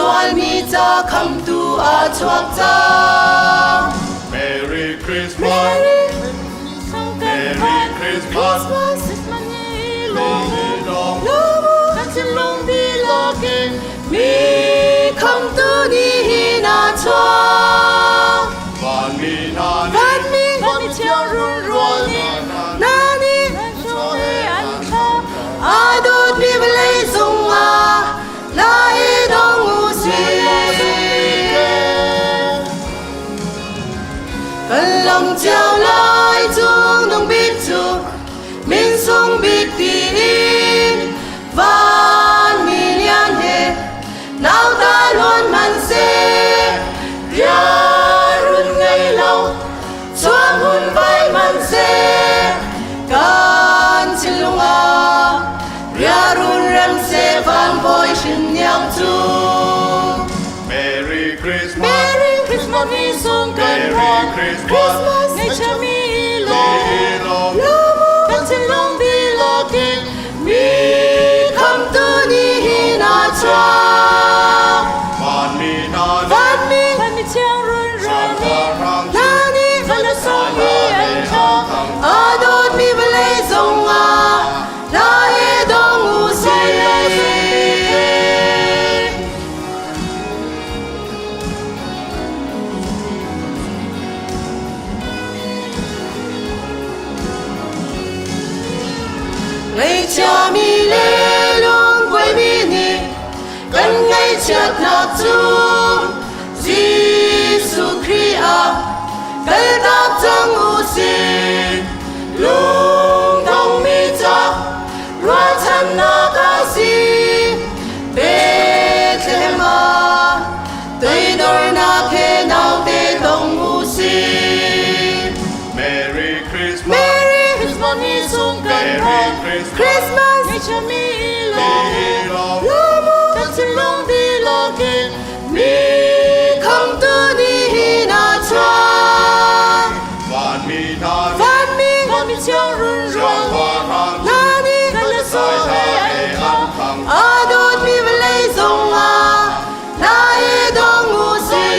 Misual mi ca khamtu a chuak cang. Merry Christmas. Merry Merry Christmas. Christmas Mi khamtu ni na chuak. Vanmi hna nih Vanmi Vanmi thiang runrual nih na ni a dawtmi vawlei cungah la i dong u sih. Kan lam cio lai cung nung bik cu min sung bik tiin van mi lian he nauta luan man seh riarun ngei lo chuang hun vai man seh kan thinlung ah riarun rem seh van bawi hrin niang cu. Merry Christmas. Merry Christmas ni sung kan Merry Christmas. Christmas Ngei chami lo Kan thinlung dilakin mi khamtu ni hi na chuak. Vanmi hna nih Vanmi Vanmi thiang run run ni Na ni van a song hi an thang A dawtmi vawlei zongah la he dong u sih. Ngaihchiami le lungkuaimi nih kan ngaihchiatnak cu Jesuh Khrih ah kaltak cang u sih. Lungdongmi ca ruahchannak a si. Bethlehem ah toidornak he naute tong u sih. Merry Christmas. Merry Christmas ni sung kan Merry phan. Christmas. Christmas Ngeichami lo kan thinlung dilakin mi khamtu ni hi na chuak. Vanmi hna nih Vanmi Vanmi thiang run rual na ni kan le so he an thang. A dawtmi vawlei zongah na i dong u sih.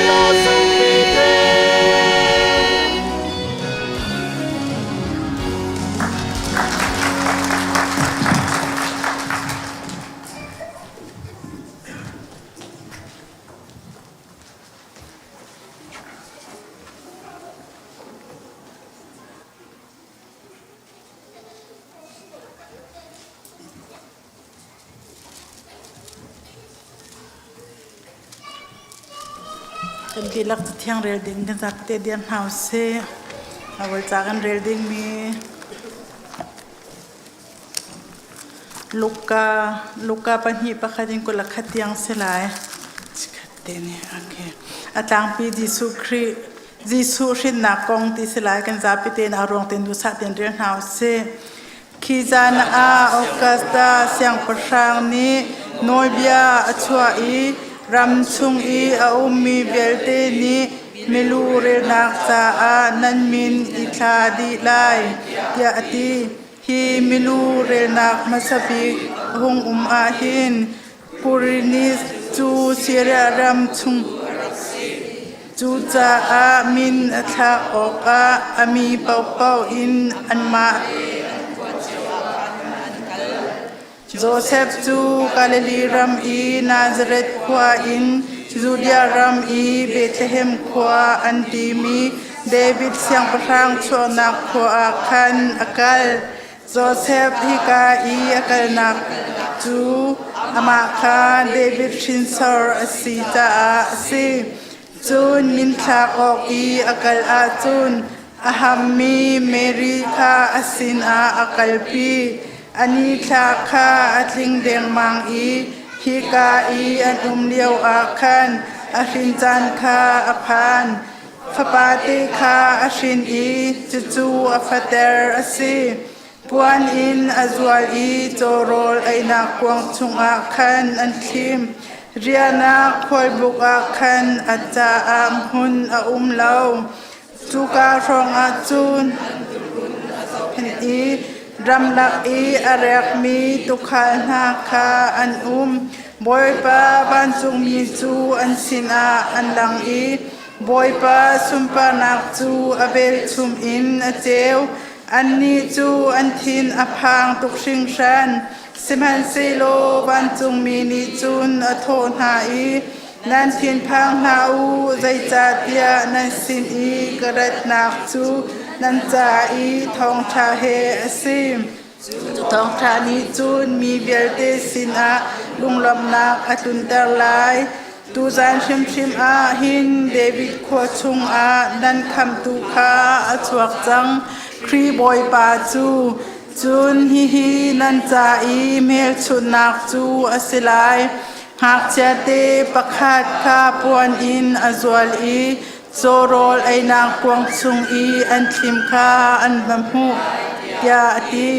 Kan dihlak cathiang rel ding kan zapite diam hna usih. Awal ca kan rel dingmi Luka Luka pahnih pakhat in 21 tiang si lai. Chikhat te nih okay. A tlangpi Jesuh Khrih Jesuh hrinnak kong ti si lai kan zapi tein a ruang tein duhsah tein rel hna usih. Khi zan ah Augusta siangpahrang nih nawlbia a chuah i ram chung i a ummi vialte nih milu relnak caah nan min i thla dih lai, tiah a ti. Hi milu relnak hmasa bik a hung um ahhin Quirinis cu Siria ram chung Cucaah min a thlak awkah a mi paohpaoh in anmah Josef cu Galilee ram i Nazareth khua in Judea ram i Bethlehem khua an timi David siangpahrang chuahnak khua ah khan a kal. Josef hika i a kalnak cu amah kha David hrinsor a si caah a si. Cun minthlak awk i a kal ahcun a hammi Mary kha a sinah a kalpi. A nithla kha a tling dengmang i hika i an um lioah khan a hrin caan kha a phan. Fapate kha a hrin i cucu a fater a si. Puan in a zual i cawrawl einak kuang chungah khan an thlim. Riahnak khualbuk ah khan a caah hmun a um lo. Cuka hrawngah cun an i ramlak i a rekmi tuukhal hna kha an um. Bawipa vancungmi cu an sinah an lang i Bawipa sunparnak cu a velchum in a ceu. Annih cu an thin a phang tuk hringhran. Sihmanhsehlaw vancungmi nih cun a thawh hna i, Nan thinphang hlah u, zeicahtiah nan sin i ka ratnak cu nan ca i thawngṭha he a si. Cu thawngṭha nih cun mi vialte sinah lunglawmhnak a tlunter lai. Tuzan hrimhrim ah hin David khua chungah nan khamhtu kha a chuak cang, Khrih Bawipa cu. Cun hihi nan ca i hmelchunhnak cu a si lai. Ngakchiate pakhat kha puan in a zual i cawrawl einak kuang chung i an thlim kha an va hmuh, tiah a ti.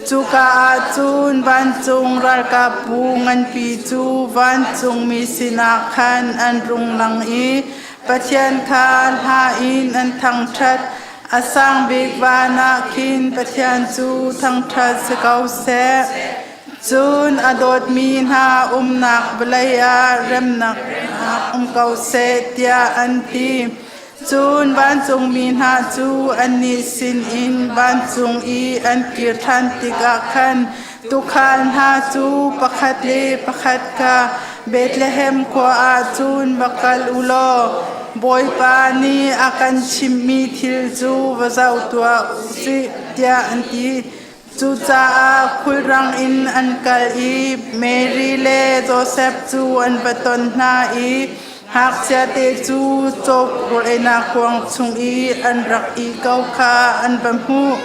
Cuka ah cun vancung ralkapbu nganpi cu vancungmi sinah khan an rung lang i Pathian kha hla in an thangṭhat. A sang bik van ah khin Pathian cu thangṭhat si ko seh. Cun a dawtmi hna umnak vawlei ah remnak um ko seh tiah an ti. Cun vancungmi hna cu annih sinin vancung i an kir ṭhan tikah khan tuukhal hna cu pakhat le pakhat kha Bethlehem khua ah cun va kal u law Bawipa nih a kan chimhmi thil cu va zoh tuah u sih tiah an ti. Cucaah khulrang in an kal i Mary le Josef cu an va ton hna i ngakchiate cu cawk rawl einak kuang chung i an rak ih ko kha an va hmuh.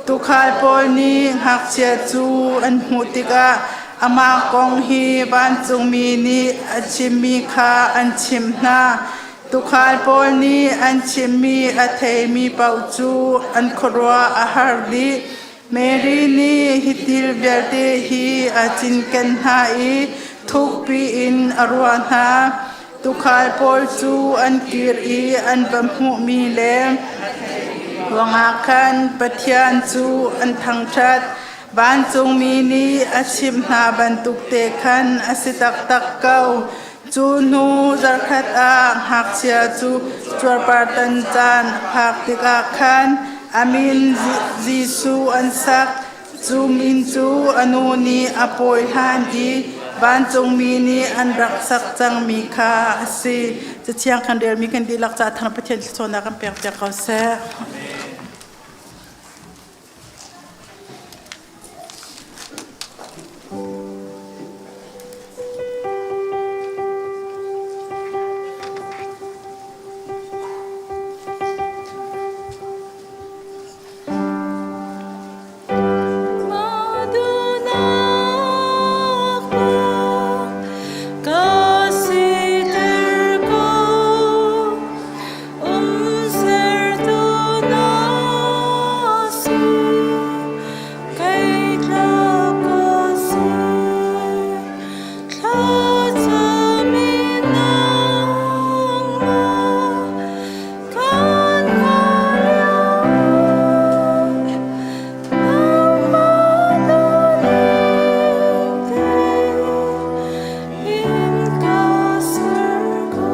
Tuukhal pawl nih ngakchia cu an hmuh tikah amah kong hi vancungmi nih a chimmi kha an chimh hna. Tuukhal pawl nih an chimmi a theimi paoh cu an khuaruah a har dih. Mary nih hi thil vialte hi a cinken hna i thukpi in a ruah hna. Tuukhal pawl cu an kir i an va hmuhmi le ruangah khan Pathian cu an thangṭhat. Vancungmi nih a chimh hna bantuk te khan a si taktak ko. Cu hnu zarhkhat ah ngakchia cu cuarpartan caan a phak tikah khan a min Jesuh an sak. Cu min cu a nu nih a pawi hlan i vancungmi nih an rak sak cangmi kha a si. Cathiang kan relmi kan dihlak caah thang Pathian thluachuahnak kan pekpiak ko seh. Ka siter ko Umsertu na si, kei tla ka si. Thlacam in nangmah kan hngah lio, nangmah duhning tein ka ser ko.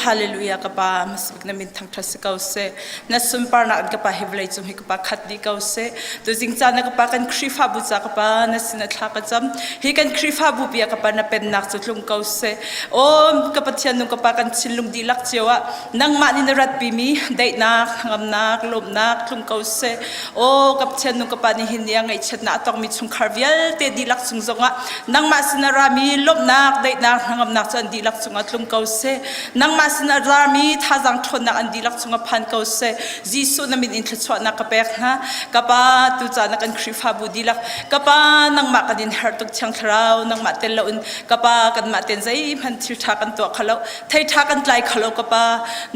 Hallelujah ka pa masbik na min thangthat si ko seh na sunparnak in ka pa hi vawlei cung hi ka pa khat dih ko seh tuzing caan na ka pa kan Khrihfabu ca ka pa na sin a thla ka cam hi kan Khrihfabu pi ah ka pa na pennak cu tlung ko seh aw ka Pathian nung ka pa kan thinlung dihlak cio ah nangmah nih na ratpi mi daihnak hnangamnak lawmhnak tlung ko seh aw ka Pathian nung ka pa nih hin ni a ngaihchiatnak a tongmi chungkhar vialte dihlak cung zongah nangmah sin a rami lawmhnak daihnak hnangamnak cu an dihlak cungah tlung ko seh nangmah sin a rami thazaang ṭhawnnak an dihlak cungah phan ko seh Jesuh na min in thluachuahnak ka pek hna ka pa tucaan ah kan Khrihfabu dihlak ka pa nangmah kan in herh tuk thiang thlarau nangmah tel loin ka pa kanmah ten zeihmanh thil ṭha kan tuah kho lo thei ṭha kan tlai kho lo ka pa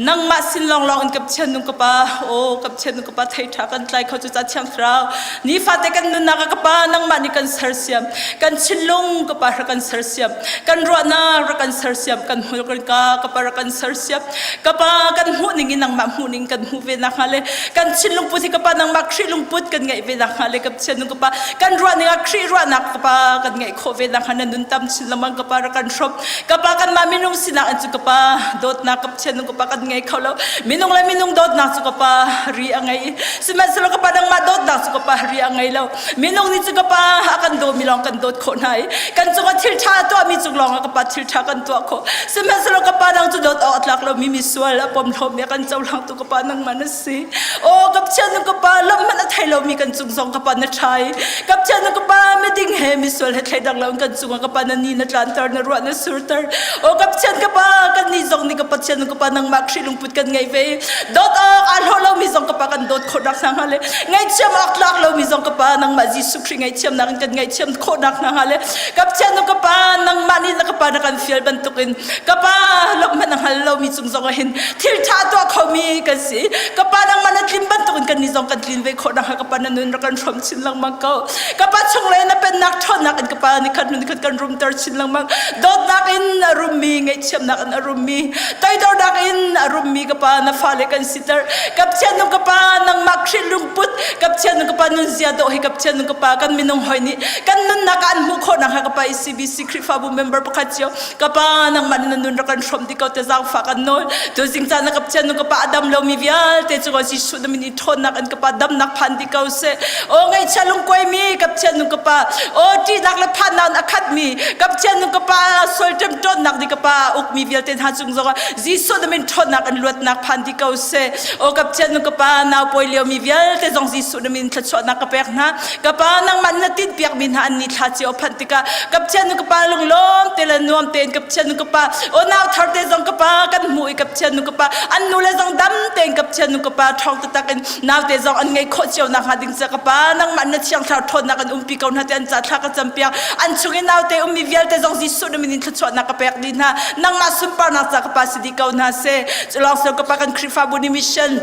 nangmah sin lawnglawng in ka Pathian nung ka pa aw ka Pathian nung ka pa thei ṭha kan tlai kho cu ca thiang thlarau nifate kan nunnak ah ka pa nangmah nih kan sersiam kan thinlung ka pa rak kan sersiam kan ruahnak rak kan sersiam kan hmur kan ka ka pa rak kan sersiam. sersiam. Ka Pa kan hmuh ning in nangmah hmuh ning kan hmuh ve nakhnga le kan chin lungput hi ka Pa nangmah Khrih lungput kan ngeih ve nakhnga le ka Pathian ka Pa kan ruah ning ah Khrih ruahnak ka Pa kan ngeih khawh ve nakhnga na nun tam chin lengmang ka Pa rak kan hrawm. Ka Pa kanmah minung sinak in cu ka Pa dawtnak ka Pathian ka Pa kan ngei kho lo. Minung le minung dawtnak cu ka Pa ri a ngei. Sihmanhsehlaw ka Pa nangmah dawtnak cu ka Pa ri a ngei lo. Minung nih cu ka Pa a kan dawmi lawng kan dawt khawh hna i kan cungah thil ṭha a tuahmi cung lawngah ka Pa thil ṭha kan tuah khawh. Sihmanhsehlaw ka Pa nang cu dawt awk a tlak lomi misual a pom lomi a kan cohlangtu ka Pa nangmah na si. Aw ka Pathian ka Pa lam hmanh a thei lomi kan cung zong ka Pa na ṭha i ka Pathian ka Pa miding he misual he thleidang loin kan cungah ka Pa na ni na tlanter na ruah na surter. Aw ka Pathian ka Pa kan nih zong nih ka Pathian ka Pa nangmah Khrih lungput kan ngei ve. Dawt awk aa hlawh lomi zong ka Pa kan dawt khawh nak hna hnga le ngaihthiam awk tlak lomi zong ka Pa nangmah Jesuh Khrih ngaihthiamnak in kan ngaihthiam khawh nak hna hnga le ka Pathian ka Pa nangmah nih na ka Pa na kan fial bantukin ka Pa lawmh hmanh a hngal lomi cung zong ah hin thil ṭha tuah khomi kan si. Ka Pa nangmah na tlin bantukin kan nih zong kan tlin ve khawh nakhnga ka Pa na nun rak kan hrawm chin lengmang ko. Ka Pa chunglei na pennak ṭhawnnak in ka Pa nikhat hnu nikhat kan rumter chin lengmang. Dawtnak in a rummi, ngaihthiamnak in a rummi, toidornak in a rummi ka Pa na fale kan siter. Ka Pathian nung ka Pa nangmah Khrih lungput, ka Pathian nung ka Pa nunzia dawh hi ka Pathian nung ka Pa kan minung hoi nih kan nunnak ah an hmuh khawh nakhnga ka Pa ECBC Khrihfabu member pakhat cio ka Pa nangmah nih na nun rak kan hrawm ti ko te zaangfah kan nawl. Tuzing caan ah ka Pathian nung ka Pa a dam lomi vialte cungah Jesuh na min i ṭhawnnak in ka Pa damnak phan dih ko seh. Aw ngaihchia lungkuaimi ka Pathian nung ka Pa, aw ṭihnak le phannak in a khatmi ka Pathian nung ka Pa sual ṭemṭawnnak nih ka Pa ukmi vialte hna cung zongah Jesuh na min ṭhawnnak in luatnak phan dih ko seh. Aw ka Pathian nung ka Pa nau pawi liomi vialte zong Jesuh na min thluachuahnak ka pek hna. Ka Pa nangmah na tinhpiakmi hna an ni thla cio phanh tikah ka Pathian nu ka Pa lunglawm te le nuam tein ka Pathian nu ka Pa aw nau thar te zong ka Pa kan hmuh i ka Pathian nu ka Pa an nu le zong dam tein ka Pathian nu ka Pa ṭhawng taktak in naute zong an ngeih khawh cio nakhnga ding ca ka Pa nangmah na thiang thlarau ṭhawnnak in umpi ko hna te an ca thla ka campiak an chung i naute ummi vialte zong Jesuh na min in thluachuahnak ka pek dih hna nangmah sunparnak ca ka Pa si dih ko hna seh cu lawng ka Pa kan Khrihfabu nih mission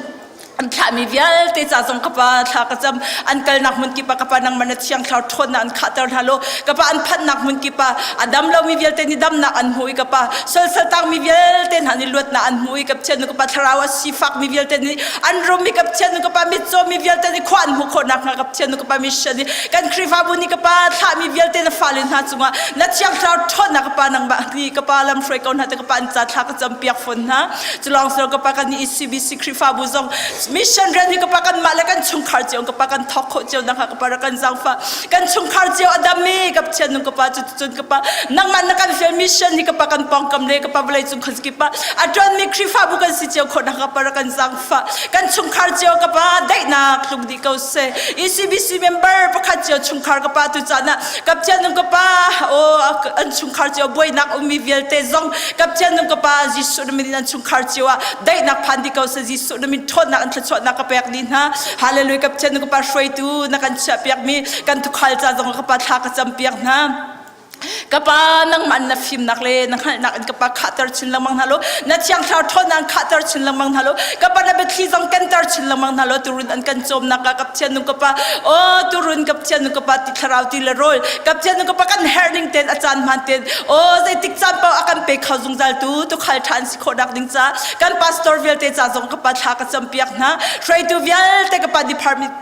an thlahmi vialte ca zong ka pa thla ka cam an kalnak hmun kip ah ka pa nangmah na thiang thlarau ṭhawnnak an khahter hna law ka pa an phanhnak hmun kip ah a dam lomi vialte nih damnak an hmu i ka pa solsal tangmi vialte hna nih luatnak an hmu i ka Pathian ka pa thlarau a sifakmi vialte nih an rum i ka Pathian ka pa mitcawmi vialte nih khua an hmuh khawh nakhnga ka Pathian ka pa mission i kan Khrihfabu nih ka pa thlahmi vialte na fale hna cungah na thiang thlarau ṭhawnnak ka pa nangmah nih ka pa lam hruai ko hna te ka pa an ca thla ka campiak fawn hna culawng silo ka pa kan nih ECBC Khrihfabu zong mission rian hi ka pa kanmah le kan chungkhar cio ka pa kan thawk khawh cio nakhnga ka pa rak kan zaangfah kan chungkhar cio a dam i ka Pathian nung ka pa cu cun ka pa nangmah na kan fial mission hi ka pa kan pawngkam le ka pa vawlei cung khuazakip ah a ṭuanmi Khrihfabu kan si cio khawh nakhnga ka pa rak kan zaangfah kan chungkhar cio ka pa daihnak tlung dih ko seh ECBC member pakhat cio chungkhar ka pa tu caan ah ka Pathian nung ka pa aw an chungkhar cio buainak ummi vialte zong ka Pathian nung ka pa Jesuh na min in an chungkhar cio ah daihnak phan dih ko seh Jesuh na min ṭhawnnak in thluachuahnak ka pek dih hna Hallelujah ka Pathian nung ka pa hruaitu na kan chiahpiakmi kan tukhal ca zong ka pa thla ka campiak hna ka pa nangmah na fimnak le na hngalhnak in ka pa khahter chin lengmang hna lo na thiang thlarau ṭhawnnak in khahter chin lengmang hna lo ka pa na biathli zong kenter chin lengmang hna lo turun an kan cawmnak ah ka Pathian nung ka pa aw turun ka Pathian nung ka pa ti thlarau ti le rawl ka Pathian nung ka pa kan herh ning ten a caan hmaan ten aw zeitik caan paoh a kan pe kho zungzal tu tukhal ṭha an si khawh nak ding ca kan pastor vialte ca zong ka pa thla ka campiak hna hruaitu vialte ka pa department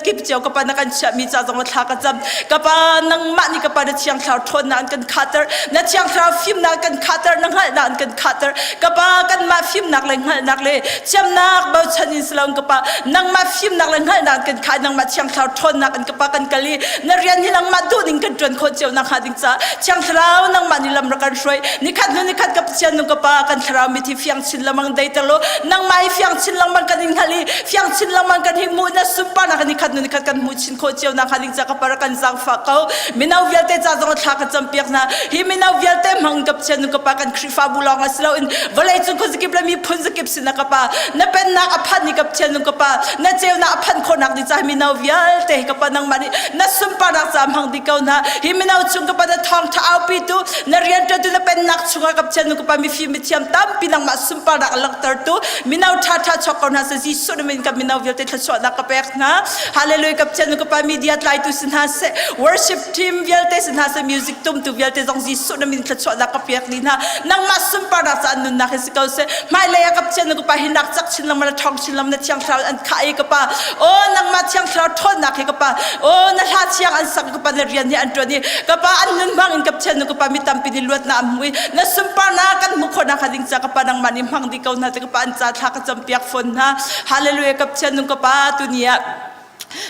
kip cio ka pa na kan chiahmi ca zong thla ka cam ka pa nangmah nih ka pa na thiang thlarau ṭhawnnak an kan khahter na thiang thlarau fimnak kan khahter na hngalhnak an kan khahter ka pa kanmah fimnak le hngalhnak le thiamnak bochan in silon ka pa nangmah fimnak le hngalhnak an kan khah nangmah thiang thlarau ṭhawnnak an ka pa kan kal i na rian hi nangmah duhning kan ṭuan khawh cio nakhnga ding ca thiang thlarau nangmah nih lam rak kan hruai nikhat hnu nikhat ka Pathian nung ka pa kan thlarau mit hi fiang chin lengmang deiter law nangmah hi fiang chin lengmang kan in hngalh i fiang chin lengmang kan hi hmuh na sunparnak nikhat hnu nikhat kan hmuh chin khawh cio nakhnga ding ca ka pa rak kan zaangfah ko mino vialte ca zong thla ka campiak hna hi mino vialte hmang ka Pathian nung ka pa kan Khrihfabu lawng a si loin vawlei cung khuazakip le miphun zakip sinah ka pa na pennak a phanh i ka Pathian nung ka pa na ceunak a phanh khawhnak ding ca hi mino vialte hi ka pa nangmah nih na sunparnak ca hmang dih ko hna hi mino chung ka pa na thawngṭha aupitu na rianṭuantu na pennak chungah ka Pathian nung ka pa mifim mithiam tampi nangmah sunparnak a langhtertu mino ṭhaṭha chuak ko hna seh Jesuh na min ka mino vialte thluachuahnak ka pek hna. Hallelujah ka Pathian ka pa media tlaitu si hna seh worship team vialte si hna seh music tumtu vialte zong Jesuh na min thluachuahnak ka pek dih hna nangmah sunparnak ca an nunnak hi si ko seh hmailei ah ka Pathian ka pa hi nak cak chin lengmang na ṭhawng chin lengmang na thiang thlarau an khah i ka pa aw nangmah thiang thlarau ṭhawnnak hi ka pa aw na hla thiang an sak ka pa na rian hi an ṭuan i ka pa an nun hmang in ka Pathian ka pa mi tampi nih luatnak an hmu i na sunparnak kan hmuh khawhnak hnga ding ca ka pa nangmah nih hmang dih ko hna te ka pa an ca thla ka campiak fawn hna hallelujah ka Pathian ka pa tuni ah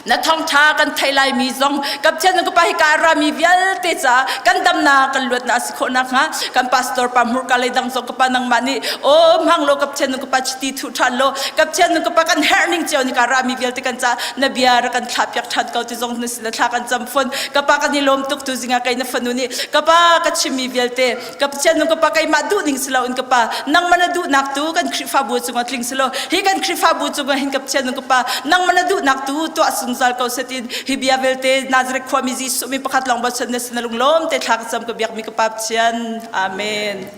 na thawngtha kan theih laimi zong ka Pathian ka pa hi ka rami vialte ca kan damnak kan luatnak a si khawh nakhnga kan pastor pa hmurka lei dang zong ka pa nangmah nih aw hmang lo ka Pathian ka pa chiti thu ṭhan lo ka Pathian ka pa kan herh ning cio ni ka rami vialte kan ca na bia ra kan thlah piak ṭhan ko ti zong na sin thla kan cam fon ka pa kan i lawm tuk tu zinga kai na fanu nih ka pa ka chimmi vialte ka Pathian ka pa keimah duh ning si lo in ka pa nangmah na duhnak tu kan Khrihfabu cungah tling si lo hi kan Khrihfabu cungah hin ka Pathian ka pa nangmah na duhnak tu tuah zungzal ko setin hi bia vialte Nazareth khuami Jesuh mi pakhat lawng bochan na sin na lunglawm te thla ka cam ka biakmi ka pa Pathian amen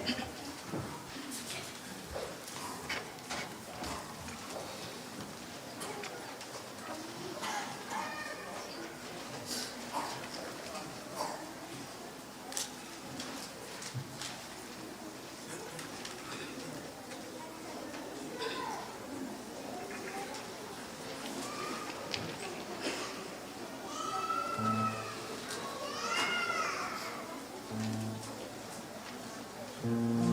Thank you.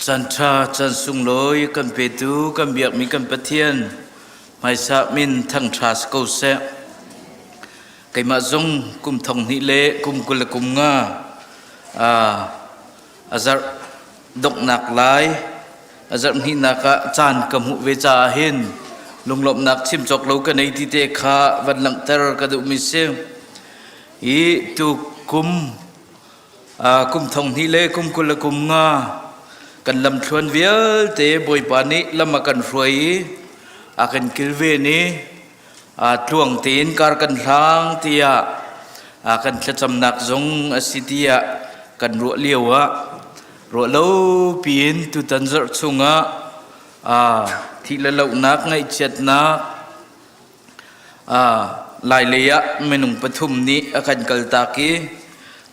Caan ṭha, caan sunglawi kan petu kan biakmi kan Pathian hmaisa min thangṭha si ko seh. Keimah zong kum thong hnih le kum 25 a zarh donghnak lai a zarh hnihnak ah caan ka hmuh ve caah hin lunglawmhnak chim cawk lo ka nei ti te kha van langhter ka duhmi si. Hi tu kum kum thong hnih le kum 25 kan lamthluan vialte Bawipa nih lam a kan hruai i a kan kilven i tluang tein kar kan hlang tiah kan thlacamnak zong a si tiah kan ruah lio ah ruah lo piin tutan zarh chungah thih le lohnak ngaihchiatnak Lailei ah minung pathum nih a kan kaltak i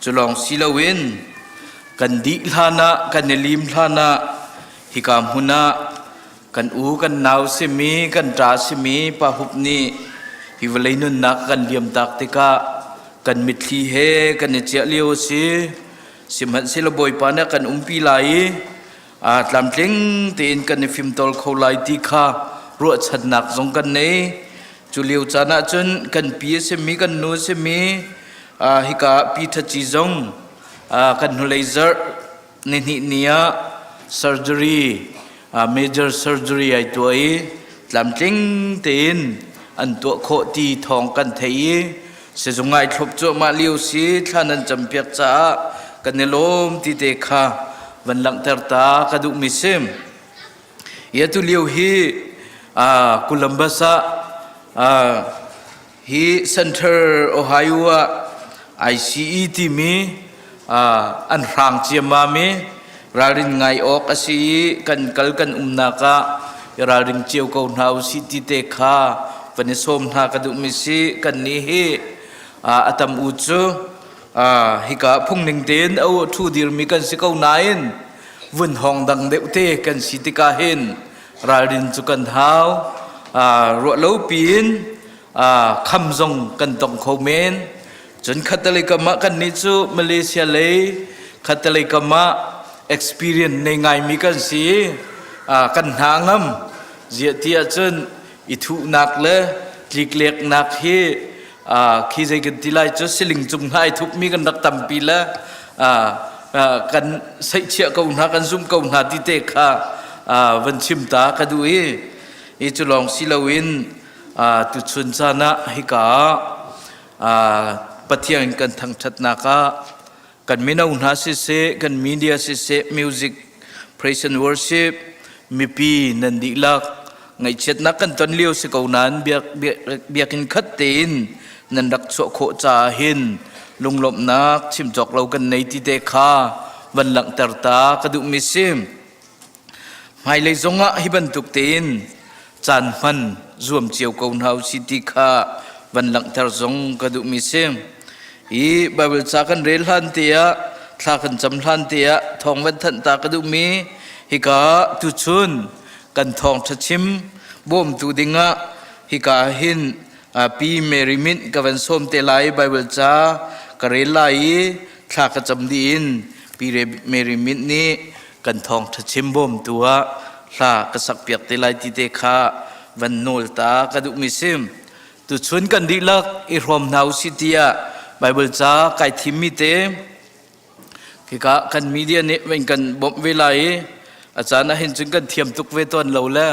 cu lawng si loin kan dih hlan ah kan i lim hlan ah hika hmun ah kan u kan nau simi kan ṭa simi Pa Hup nih hi vawlei nunnak kan liamtak tikah kan mitthli he kan i ciah lio a si. Sihmanhsehlaw Bawipa nih a kan umpi lai i tlamtling tein kan i fimtawl kho lai ti kha ruahchannak zong kan nei. Cu lio caan ah cun kan pi a simi kan nu a simi hika pi ṭhaci zong kan hnulei zarh nihnih ni ah surgery major surgery ai tuah i tlamtling tein an tuah khawh ti thawng kan theih i sizung ai thlop cuahmah lio si thla nan campiak caah kan i lawm ti te kha van langhter ta ka duhmi si. Hi atu lio hi Columbus ah hi Center Ohio ah ICE timi an hrang ciammam i ralrin ngai awk a si i kan kal kan umnak ah i ralring cio ko hna usih ti te kha van i sawm hna ka duhmi si. Kan nih hi a tam u cu hika phungning tein a thu dirmi kan si ko nain vun hong dang deuh te kan si tikah hin ralrin cu kan hau. Ruah lo piin kham zong kan tong kho men. Cun khattelei kam ah kannih cu Malaysia lei khattelei kam ah experience nei ngaimi kan si i kan hna ngam. Ziah ti ahcun i thuhnak le tlikleknak hi khi zei kan ti lai cu siling cung hna i thupmi kan rak tampi le kan seihchiah ko hna kan zumh ko hna ti te kha van chim ta ka duh i hi cu lawng si loin tuchun caan ah hika ah Pathian kan thangṭhatnak ah kan mino hna siseh, kan media siseh, music, praise and worship, mipi nan dihlak ngaihchiatnak kan ton lio si ko nain biakinn khat tein nan rak chuah khawh caah hin lunglawmhnak chim cawk lo kan nei ti te kha van langhter ta ka duhmi si. Hmailei zongah hi bantuk tein caan hman zuam cio ko hna usih ti kha van langhter zong ka duhmi si. Hi Baibal ca kan rel hlan te ah thla kan cam hlan te ah thawng van thanh ta ka duhmi hika tuchun kan thawngṭha chim bawmtu dingah hika hin Pi Mary Mint ka van sawm te lai. Baibal ca ka rel lai i thla ka cam dih in Pi Mary Mint nih kan thawngṭha chim bawmtu ah hla ka sakpiak te lai ti te kha van nawl ta ka duhmi si. Tuchun kan dihlak i hrawm hna usih tiah Baibal ca kai thimmi te khika kan media nih van kan bawmh ve lai i a caan ah hin cun kan thiam tuk ve tawn lo le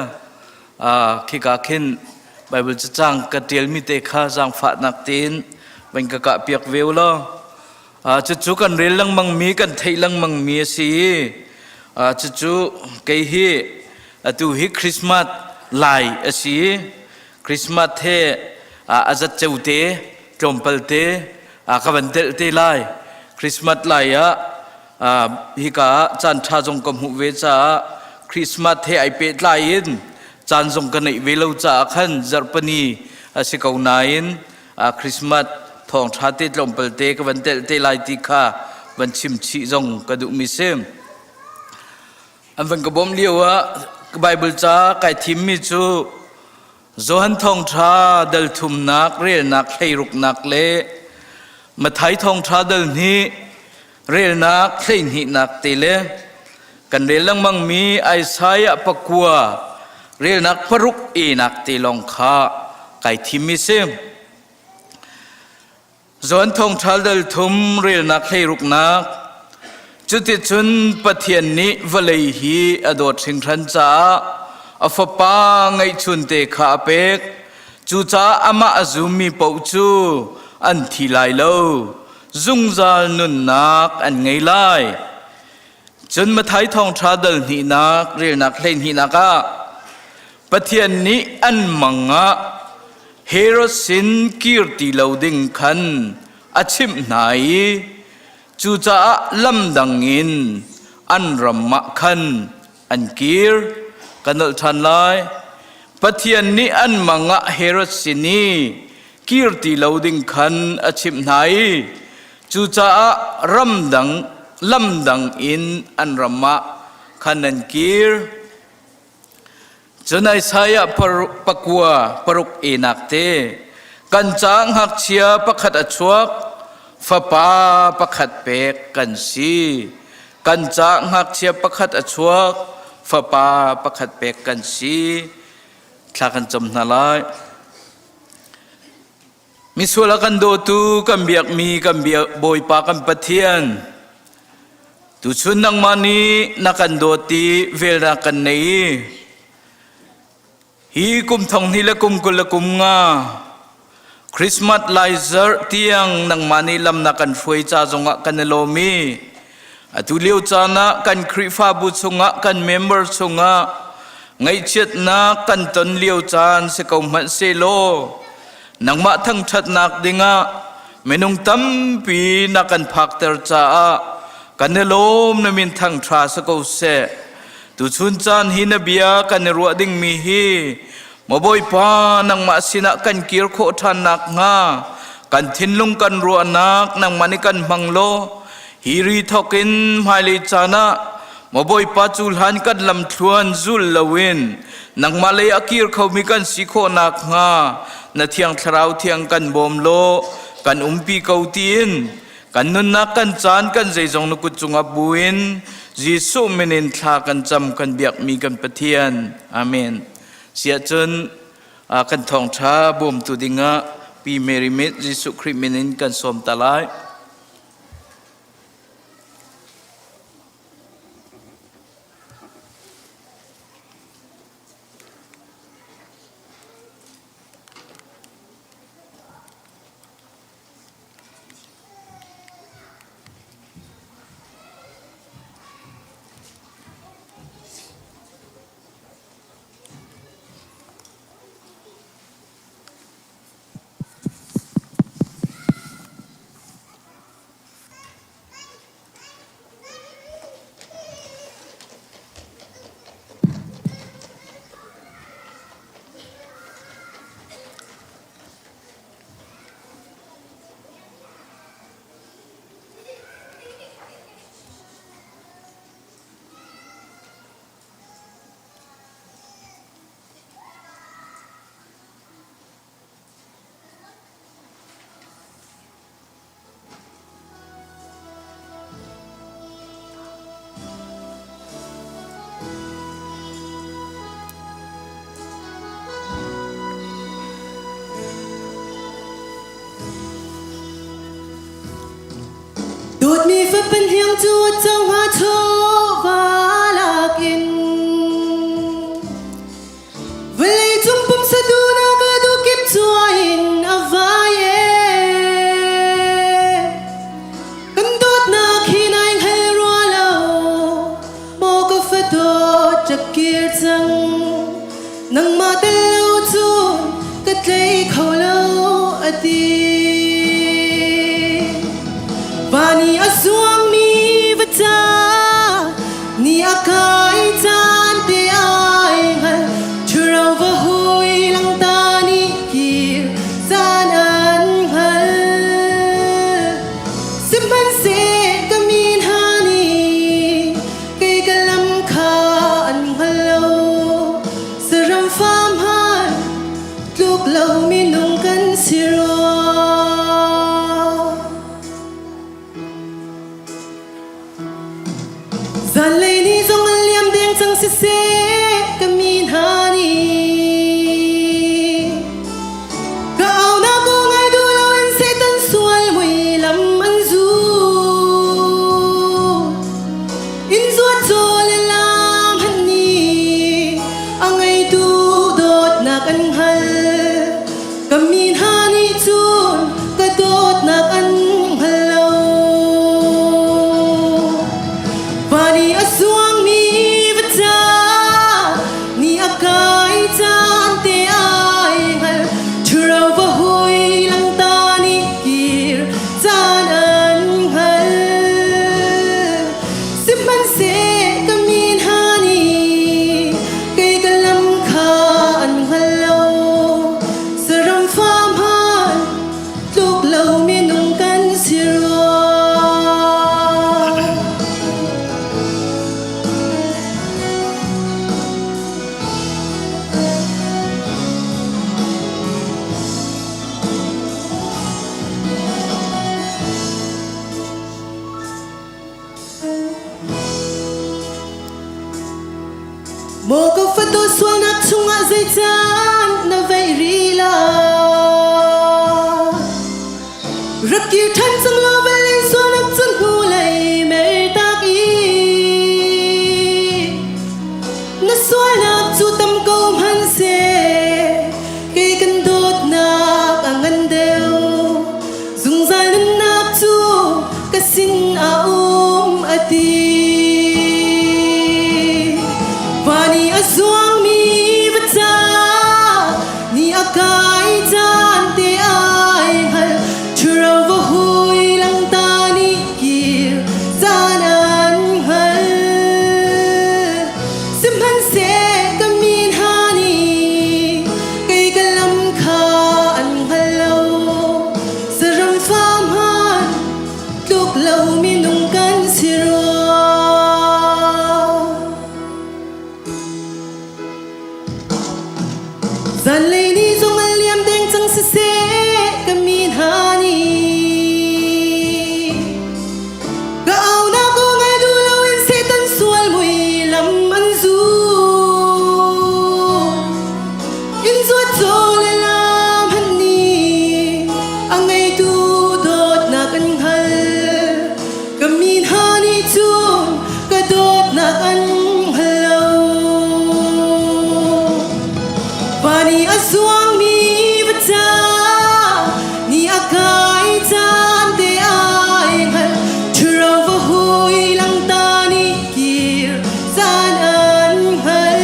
khika khin Baibal cacang ka ṭialmi te kha zaangfahnak tein van ka kah piak ve u law. Cucu kan rel lengmangmi, kan theih lengmangmi a si i cucu kei hi atu hi Christmas lai a si i Christmas he a zat ceu te tlawmpal te ka van telh te lai. Christmas lai ah hika ah caan ṭha zong ka hmuh ve caah Christmas he ai pehtlai in caan zong ka neih ve lo caah khan zarhpini a si ko nain Christmas thawngṭha te tlawmpal te ka van telh te lai ti kha van chim chih zong ka duhmi si. An van ka bawmh lio ah Bible ca kai thimmi cu Johan thawngṭha dal thumnak relnak hleiruknak le Matthai thawngṭha dal hnih relnak hleihnihnak te le. Kan rel lengmangmi Isaiah pakua relnak paruk enak te lawng kha kai thim mi si. John thawngṭha dal thum relnak hleiruknak Cuticun Pathian nih vawlei hi a dawt hringhran caah a Fapa ngeihchunte kha a pek. Cucaah amah a zummi paoh cu an thi lai lo, zungzal nunnak an ngei lai. Cun Matthai thawngṭha dal hnihnak relnak hleihnihnak ah Pathian nih an mang ah Herod sin kir ti lo ding khan a chimh hna i cucaah lamdang in an ram ah khan an kir. Ka nolh ṭhan lai. Pathian nih an mang ah Herod sin i kir ti lo ding khan a chimh hna i cucaah ramdang lamdang in an ram ah khan an kir. Cun Isaiah pakua paruk enak te kan ca ngakchia pakhat a chuak fapa pakhat pek kan si kan ca ngakchia pakhat a chuak fapa pakhat pek kan si thla kan cam hna lai Misual a kan dawtu kan biakmi kan biak Bawipa kan Pathian tuchun nangmah nih na kan dawt i velnak kan nei i hi kum thong hnih le kum 20 le kum nga Christmas lai zarh tiang nangmah nih lam na kan hruai ca zongah kan i lawm i atu lio caan ah kan Khrihfabu chungah kan member chungah ngaihchiatnak kan ton lio caan si ko hmanh sehlaw Nangmah thangṭhatnak dingah minung tampi na kan phakter caah kan i lawm na min thangṭha si ko seh. Tuchun caan hi na bia kan i ruah dingmi hi maw Bawipa nangmah sinah kan kir khawh ṭhan nakhnga kan thinlung kan ruahnak nangmah nih kan hmang law hi ri thawk in hmailei caan ah maw Bawipa cu hlan kan lamthluan zul loin nangmah lei a kir khomi kan si khawh nakhnga na thiang thlarau thiang kan bawm law kan umpi ko tiin kan nunnak kan caan kan zeizong na kut cungah buin Jesuh min in thla kan cam kan biakmi kan Pathian. Amen. Siahcun kan thawngṭha bawmtu dingah Pi Mary Mit Jesuh Khrih min in kan sawm ta lai. Dawtmi fapa hniang cu a co hnga chawva lakin Vawleicung pumsa duhnak a duhkip cuai in a vai e. Kan dawtnak hi nai hngal rua lo, maw ka fadawt rak kir cang. Nangmah tel lo cun ka tlei kho lo a ti. Van i a zuangmi va ca ni a kai caan te ai hngal ṭhuro va hui langta nih kir caan an hngal. Sihmanhseh ka mi hna nih kei ka lam kha an hngal lo. Saram fa hmanh tluk lo minung kan si rua. Zanlei ni zong. siseh ka mi hna nih. Ka aunak aw ngai duh loin Satan sual mui lam an zul. Inn zuat caw le lam han nih a ngeitu dawtnak an hngal. Ka mi hna nih cun ka dawtnak an hngal lo. Van i a zuangmi va ca ni a kai caan te ai hngal. Ṭhuro va hui langta nih kir caan an hngal. Sihmanhseh ka mi hna nih kei ka lam kha an hngal lo. Saram fa hmanh tluk lo minung kan si rua. Maw ka fatu sualnak chungah zeican na veih rih la? Rak kir ṭhan cang law vawlei sualnak cun hnulei mertak i na sualnak cu tam ko hmanhseh kei kan dawtnak a ngan deuh. Zungzal nunnak cu ka sin a um a ti. Van i a zuangmi va ca ni a kai caan te ai hngal. Ṭhuro va hui langta nih kir caan an hngal. Sihmanhseh ka mi hna nih kei ka lam kha an hngal lo. Saram fa hmanh tluk lo minung kan si rua. Zanlei ni zong an liam deng cang siseh ka mi hna nih. Ka aunak aw ngai duh loin Satan sual mui lam an zul. Inn zuat caw le lam han nih a ngeitu dawtnak an hngal. Ka mi hna nih cun ka dawtnak an hngal lo. Van i a zuangmi va ca ni a kai caan te ai hngal. Ṭhuro va hui langta nih kir caan an hngal.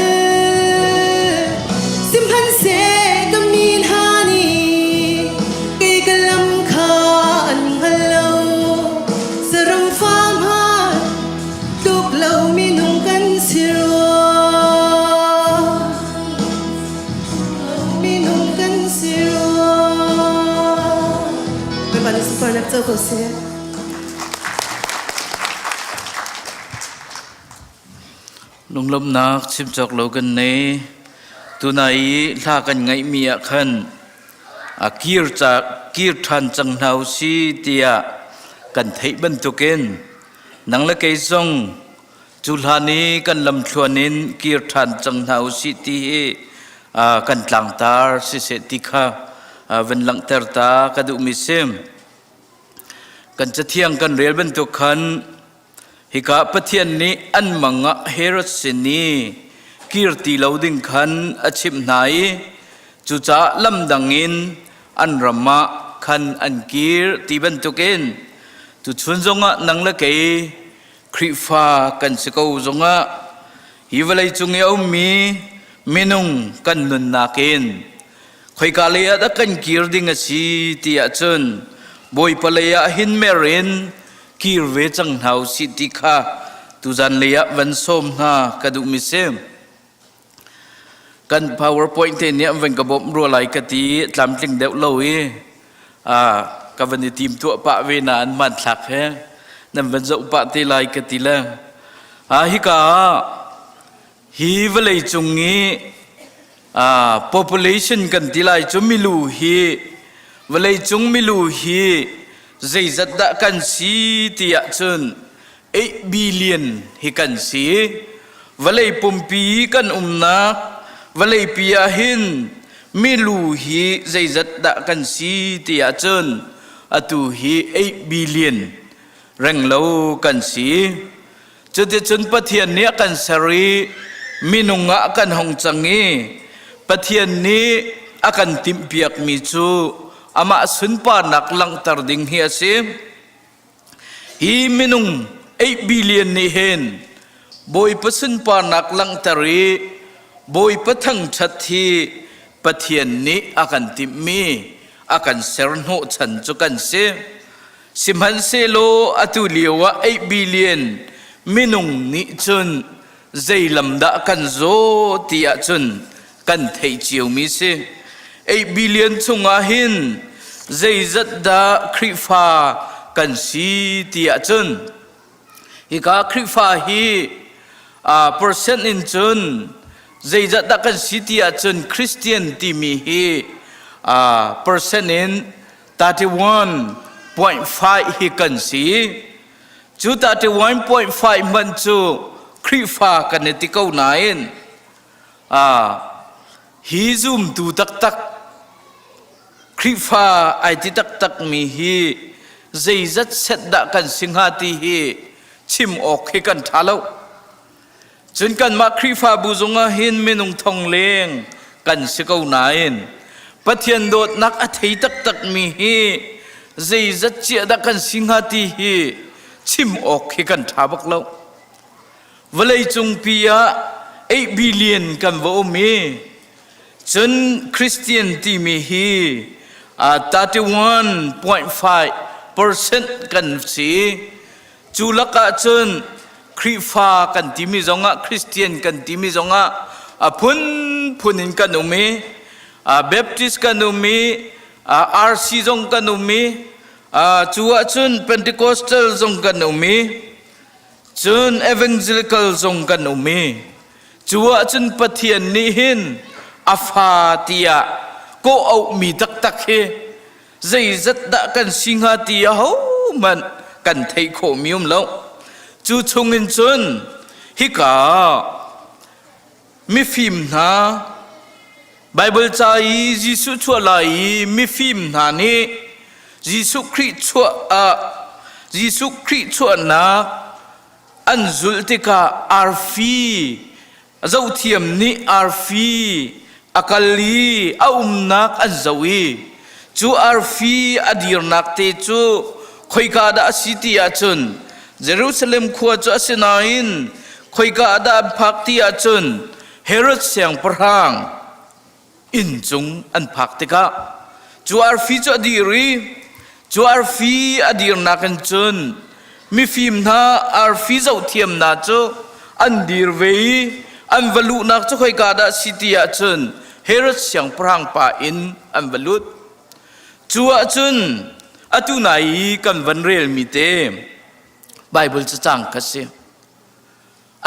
Sihmanhseh ka mi hna nih kei ka lam kha an hngal lo. Saram fa hmanh tluk lo minung kan si rua. Minung kan si rua. Bawipa nih sunparnak co ko seh. Lunglawmhnak chim cawk lo kan nei. Tunai i hla kan ngaihmi ah khan a kir ca kir ṭhan cang hna u si tiah kan theih bantukin nang le kei zong cu hlan i kan lamthluan in kir ṭhan cang hna u sih ti hi kan tlangtar siseh ti kha van langhter ta ka duhmi si. Kan cathiang kan rel bantuk khan hika Pathian nih an mang ah Herod sin i kir ti lo ding khan a chimh hna i cucaah lamdang in an ram ah khan an kir ti bantukin tuchun zongah nang le kei Khrihfa kan si ko zongah hi vawlei cung i a ummi minung kan nunnak in khoika lei ah dah kan kir ding a si ti ahcun Bawipa lei ah hin mer in kir ve cang hna u sih ti kha tuzan lei ah van sawm hna ka duhmi si. Kan PowerPoint te nih an van ka bawmh rua lai ka ti tlamtling deuh lo i ka van i tim tuah pah ve na an hmanthlak he nan van zoh pah te lai ka ti le hika ah hi vawlei cung i population kan ti lai cu milu hi vawlei cung milu hi zeizat dah kan si ti ahcun 8 billion hi kan si. Vawlei pumpi kan umnak vawleipi ah hin milu hi zeizat dah kan si ti ahcun atu hi 8 billion renglo kan si. Cuticun Pathian nih a kan ser i minung ah kan hong cang i Pathian nih a kan timhpiakmi cu amah sunparnak langhter ding hi a si. Hi minung 8 billion nih hin Bawipa sunparnak langhter i Bawipa thangṭhat hi Pathian nih a kan timhmi a kan ser hnawhchan cu kan si. Sihmanhsehlaw atu lio ah 8 billion minung nih cun zei lam dah kan zaw ti ahcun kan theih ciomi si. 8 billion chungah hin zeizat dah Khrihfa kan si ti ahcun hika Khrihfa hi percent in cun zeizat dah kan si ti ahcun Christian timi hi percent in 31.5 hi kan si. Cu 31.5 hmanh cu Khrihfa kan i ti ko nain hi zumtu taktak Khrihfa ai ti taktakmi hi zeizat set dah kan si hnga ti hi chim awk hi kan ṭha lo. Cun kanmah Khrihfabu zongah hin minung thong leng kan si ko nain Pathian dawtnak a thei taktakmi hi zeizat ciah dah kan si hnga ti hi chim awk hi kan ṭha bak lo. Vawleicung pi ah 8 billion kan va um i cun Christian timi hi 31.5 percent kan si. Cu lakah cun Khrihfa kan timi zongah Christian kan timi zongah a phunphun in kan um i Baptist kan um i RC zong kan um i cu ahcun Pentecostal zong kan um i cun Evangelical zong kan um i cu ahcun Pathian nih hin a fa tiah kawh auhmi taktak hi zeizat dah kan si hnga ti ahohmanh kan theih khawhmi um lo. Cu chungin cun hika mifim hna Baibal ca i Jesuh chuah lai i mifim hna nih Jesuh Khrih chuah ah Jesuh Khrih chuahnak an zulh tikah arfi zohthiam nih arfi a kal i a umnak an zoh i cu arfi a dirnak te cu khoika dah a si ti ahcun Jerusalem khua cu a si nain khoika dah an phak ti ahcun Herod siangpahrang inn cung an phak tikah cu arfi cu a dir i cu arfi a dirnak in cun mifim hna arfi zohthiam hna cu an dir ve i an va luhnak cu khoika dah si ti ahcun Herod siangpahrang pa inn an va lut. Cu ahcun atu nai i kan van relmi te Baibal cacang kha si.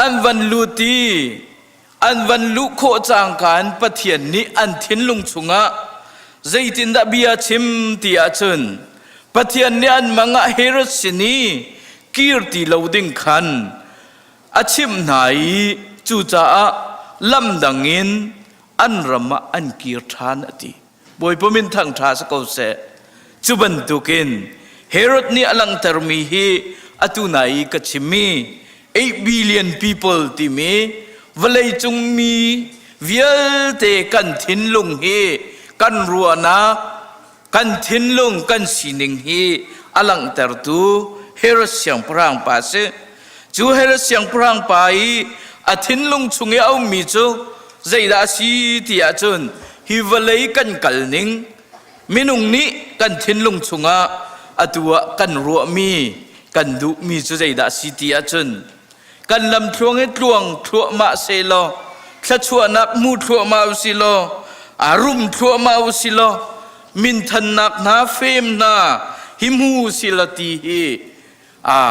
An van lut i an van luh khawh cangka in Pathian nih an thinlung chungah zeitindah bia chim ti ahcun Pathian nih an mang ah Herod sin i kir ti lo ding khan a chimh hna i cucaah lam dang in an ram ah an kir ṭhan a ti. Bawipa min thangṭha si ko seh. Cu bantukin Herod nih a langhtermi hi atu nai i ka chimmi 8 billion people timi vawleicung mi vialte kan thinlung hi kan ruahnak kan thinlung kan sining hi a langhtertu Herod siangpahrang pa si. Cu Herod siangpahrang pa i a thinlung chung i a ummi cu zeidah a si ti ahcun hi vawlei kan kal ning minung nih kan thinlung chungah atu ah kan ruahmi kan duhmi cu zeidah a si ti ahcun kan lamthluang hi tluang thluahmah sehlaw thluachuahnak hmu thluahmah usilaw a rum thluahmah usilaw minthannak hna fem hna hi hmu usilaw ti hi a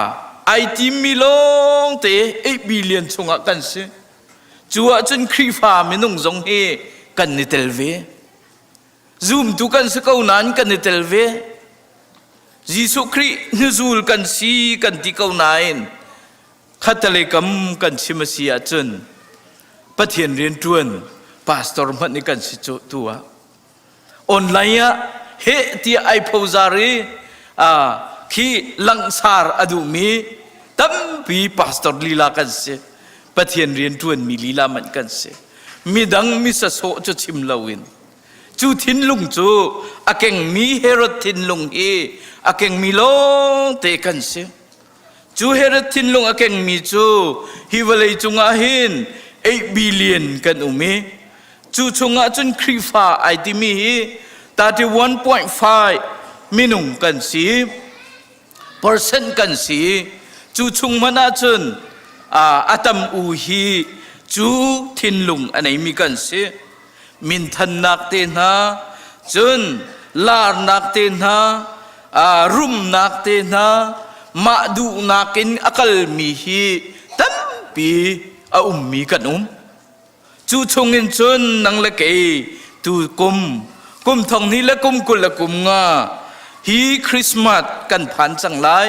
ai timmi lawng te 8 billion chungah kan si. Cu ahcun Khrihfa minung zong hi kan i tel ve. Zumtu kan si ko nain kan i tel ve. Jesuh Khrih hnuzul kan si kan ti ko nain khattelei kam kan chim a si ahcun. Pathian rianṭuan pastor hmanh nih kan si cu tu ah online ah heh tiah ai phozar i khi langsar a duhmi tampi pastor lila kan si. Pathian rianṭuanmi lila manh kan si. Midang mi sasawh cu chim loin cu thinlung cu a kengmi Herod thinlung hi a kengmi lawngte kan si. Cu Herod thinlung a kengmi cu hi vawlei cungah hin 8 billion kan um i cu chungah cun Khrihfa ai timi hi 31.5 minung kan si percent kan si cu chung hmanh ahcun a tam u hi cu thinlung a neimi kan si minthannak te hna cun larnak te hna rumnak te hna mah duhnak in a kalmi hi tampi a ummi kan um cu chungin cun nang le kei tu kum kum thong hnih le kum 20 le kum nga hi Christmas kan phan cang lai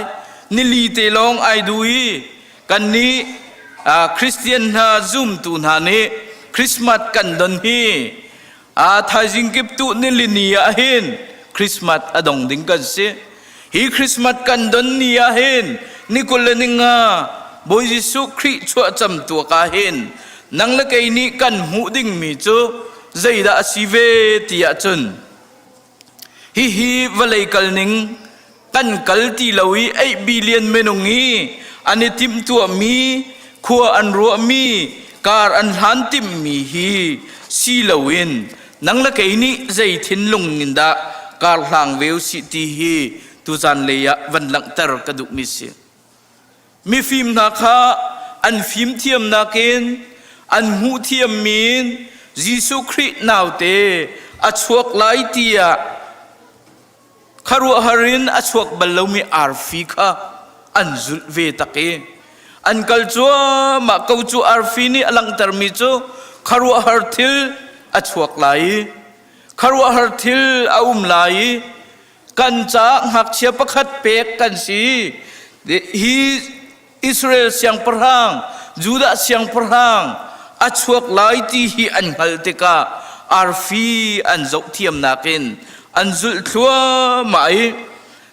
nili te lawng ai du i Kannih Christian hna zumtu hna nih Christmas kan don hi a thaizing kip tu nilini ah hin Christmas a dong ding kan si. Hi Christmas kan don ni ah hin ni 20 le ni nga Bawi Jesuh Khrih chuahcam tuak ah hin nang le kei nih kan hmuh dingmi cu zeidah a si ve ti ahcun Hihi vawlei kalning kan kal ti lo i 8 billion minung i an i timhtuahmi, khua an ruahmi, kar an hlan timhmi hi si loin nang le kei nih zei thinlung in dah kar hlang ve usih ti hi tuzan lei ah van langhter ka duhmi si. Mifim hna kha an fimthiamnak in an hmuhthiammi in Jesuh Khrih naute a chuak lai tiah khuaruahhar in a chuak bal lomi arfi kha an zulh ve tak i an kal cuahmah ko cu arfi nih a langhtermi cu khuaruahhar thil a chuak lai i khuaruahhar thil a um lai i kan caah ngakchia pakhat pek kan si. Hi Israel siangpahrang, Judah siangpahrang a chuak lai ti hi an hngalh tikah arfi an zoh thiamnak in an zulh thluahmah i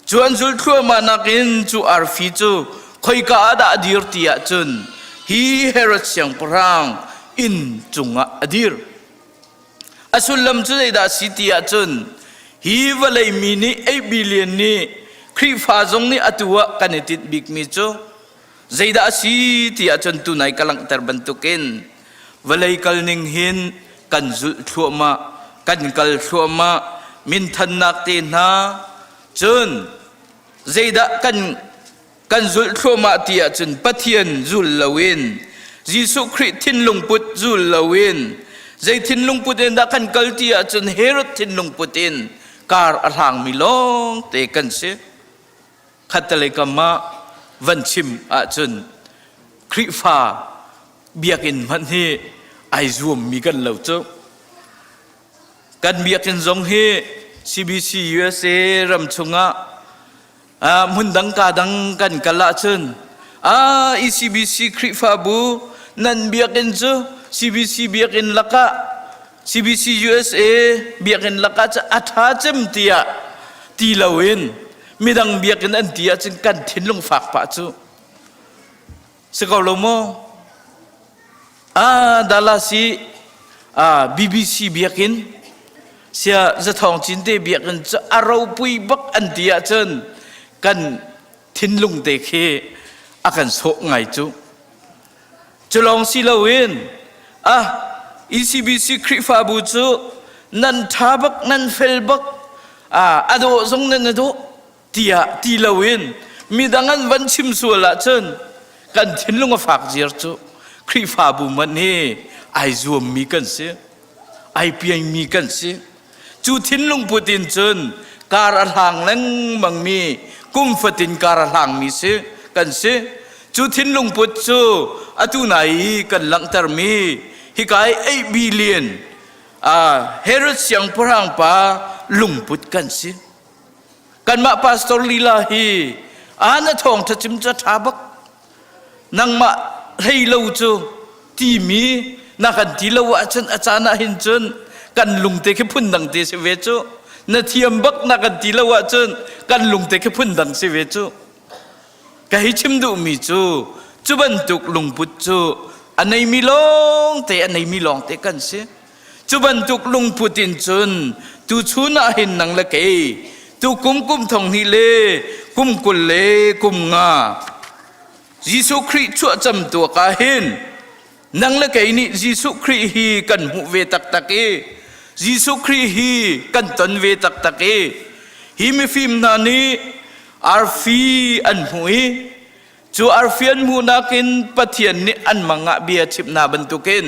cu an zulh thluahmah nakin cu arfi cu khoika ah dah a dir ti ahcun hi Herod siangpahrang inn cungah a dir. A sullam cu zeidah a si ti ahcun hi vawlei mi nih 8 billion nih Khrihfa zong nih atu ah kan i tinh bikmi cu zeidah a si ti ahcun tunai ka langhter bantukin vawlei kalning hin kan zulh thluahmah kan kal thluahmah minthannak te hna cun zeidah kan kan zulh thluahmah ti ahcun Pathian zul loin Jesuh Khrih thinlung put zul loin zei thinlung put in dah kan kal ti ahcun Herod thinlung put in kar a hlangmi lawng te kan si. Khattelei kam ah van chim ahcun Khrihfa biakinn hmanh hi ai zuammi kan lo cu. Kan biakinn zong hi CBC USA ram chungah hmun dang ka dang kan kal ahcun ah ECBC Khrihfabu nan biakinn cu CBC biakinn lakah CBC USA biakinn lakah cu a ṭha cem tiah ti loin midang biakinn an ti ahcun kan thinlung fak pah cu si ko lo maw? Ah Dallas i ah BBC biakinn sia Zathawng Cinte biakinn cu a ropui bak an ti ahcun kan thinlung te khi a kan sawh ngai cu. Cu lawng si loin ah ECBC Khrihfabu cu nan ṭha bak nan fel bak ah a dawh zong nan a dawh tiah ti loin midang an van chim sual ahcun kan thinlung a fak ziar cu Khrihfabu man hi ai zuammi kan si ai piangmi kan si cu thinlung put in cun kar a hlang lengmangmi kum fatin kar a hlangmi si kan si cu thinlung put cu atu nai i kan langhtermi hika i 8 billion Herod siangpahrang pa lungput kan si Kanmah pastor lila hi ana thawng ṭha cim cu ṭha bak. Nangmah hlei lo cu timi. Na kan ti lo ahcun a caan ah hin cun kan lungte khi phundang te si ve cu. Na thiam bak na kan ti lo ahcun kan lungte khi phundang si ve cu. Ka hi chim duhmi cu cu bantuk lungput cu a neimi lawngte a neimi lawngte kan si. Cu bantuk lungput in cun tuchun ah hin nang le kei tu kum kum thong hnih le kum 20 le kum nga Jesuh Khrih chuahcam tuak ah hin nang le kei nih Jesuh Khrih hi kan hmuh ve taktak i Jesuh Khrih hi kan ton ve taktak i hi mifim hna nih arfi an hmuh i Cu arfian hmuhnak in Pathian nih an mang ah bia chimh hna bantukin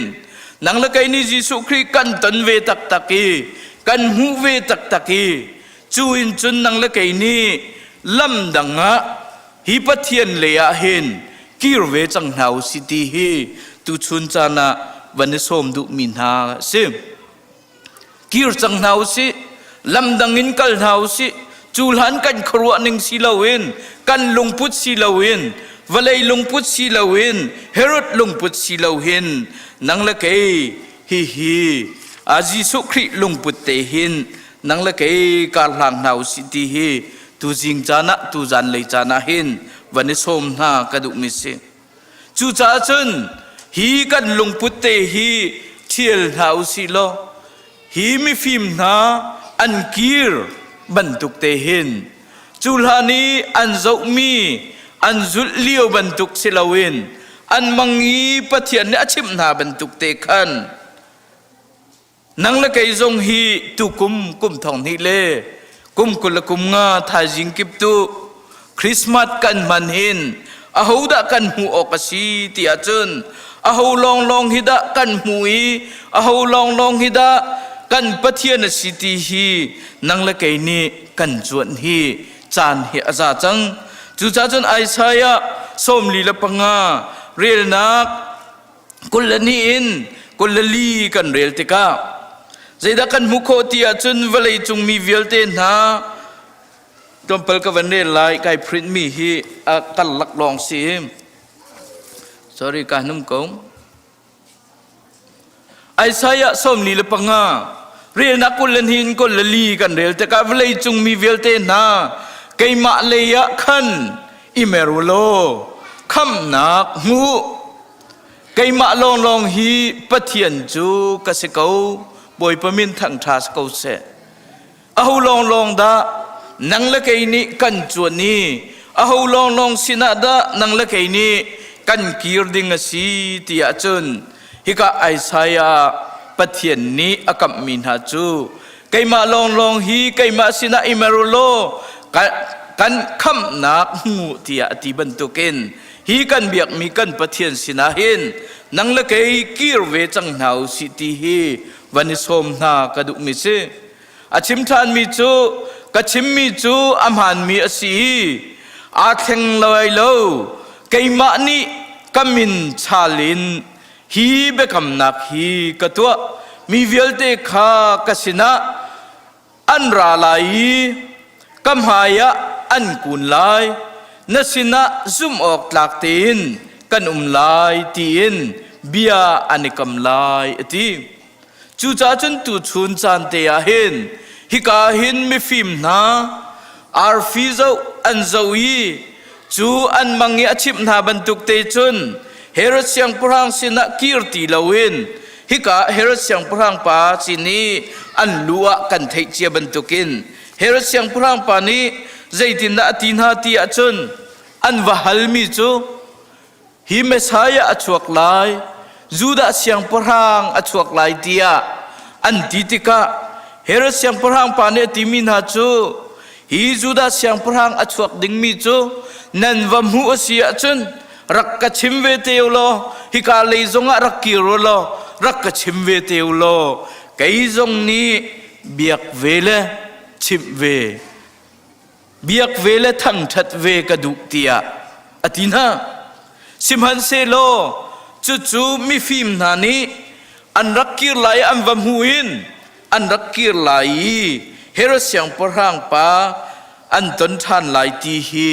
nang le kei nih Jesuh Khrih kan ton ve taktak i kan hmuh ve taktak i cu in cun nang le kei nih lam dang ah hi Pathian lei ah hin kir ve cang hna u si ti hi tuchun caan ah van i sawm duhmi hna a si. Kir cang hna usih, lamdang in kal hna usih, cu hlan kan khuaruah ning si loin, kan lungput si loin, vawlei lungput si loin, Herod lungput si loin, nang le kei hihi a Jesuh Khrih lungput te hin nang le kei kar hlang hna usih ti hi tu zing caan ah tu zan lei caan ah hin van i sawm hna ka duhmi si. Cucaah cun hi kan lungput te hi ṭhial hna u sih law hi mifim hna an kir bantuk te hin cu hlan i an zohmi an zulh lio bantuk si loin an mang i Pathian nih a chimh hna bantuk te khan Nang le kei zong hi tukum kum thong hnih le kum 20 le kum nga thaizing kip tu Christmas kan hman hin ahodah kan hmuh awk a si ti ahcun aho lawnglawng hi dah kan hmu i aho lawnglawng hi dah kan Pathian a si ti hi nang le kei nih kan cuanh hi caan hi a za cang. Cucaah cun Isaiah 45 relnak 22 in 24 kan rel tikah zeidah kan hmuh khawh ti ahcun vawlei cung mi vialte hna tlawmpal ka van rel lai kai print mi hi a karlak lawng si sorry ka hnum ko Isaiah 45 relnak kul le hin kul le li kan rel tikah vawlei cung mi vialte hna keimah lei ah khan i mer u law khamhnak hmu Keimah lawnglawng hi Pathian cu ka si ko, Bawipa min thangṭha si ko seh. Aho lawnglawng dah nang le kei nih kan cuan i aho lawnglawng sinah dah nang le kei nih kan kir ding a si ti ahcun hika Isaiah Pathian nih a kamhmi hna cu keimah lawnglawng hi keimah sinah i mer u law kan khamhnak hmu tiah a ti bantukin Hi kan biakmi kan Pathian sinah hin nang le kei kir ve cang hna u sih ti hi van i sawm hna ka duhmi si. A chim ṭhanmi cu ka chimmi cu a hmaanmi a si i aa thleng lai lo. Keimah nih ka min chal in hi biakamnak hi ka tuah. Mi vialte kha ka sinah an ra lai i ka hmaiah an kun lai na sinah zumh awk tlak tein kan um lai tiin bia an i kam lai a ti cucaah cun tuchun caan te ah hin hika hin mifim hna arfi zoh an zoh i cu an mang i a chimh hna bantuk te cun Herod siangpahrang sinah kir ti loin hika Herod siangpahrang pa sin i an lu ah kan theih cia bantukin Herod siangpahrang pa nih zeitindah a ti hna ti ahcun an va halmi cu hi Messiah a chuak lai Judah siangpahrang a chuak lai tiah an ti tikah Herod siangpahrang pa nih a timi hna cu hi Judah siangpahrang a chuak dingmi cu nan va hmuh a si ahcun rak ka chim ve te u law hika lei zongah rak kir u law rak ka chim ve te u law kei zong nih biak ve le chimh ve biak ve le thangṭhat ve ka duh tiah a ti hna. Sihmanhsehlaw cucu mifim hna nih an rak kir lai an va hmu in an rak kir lai i Herod siangpahrang pa an ton ṭhan lai ti hi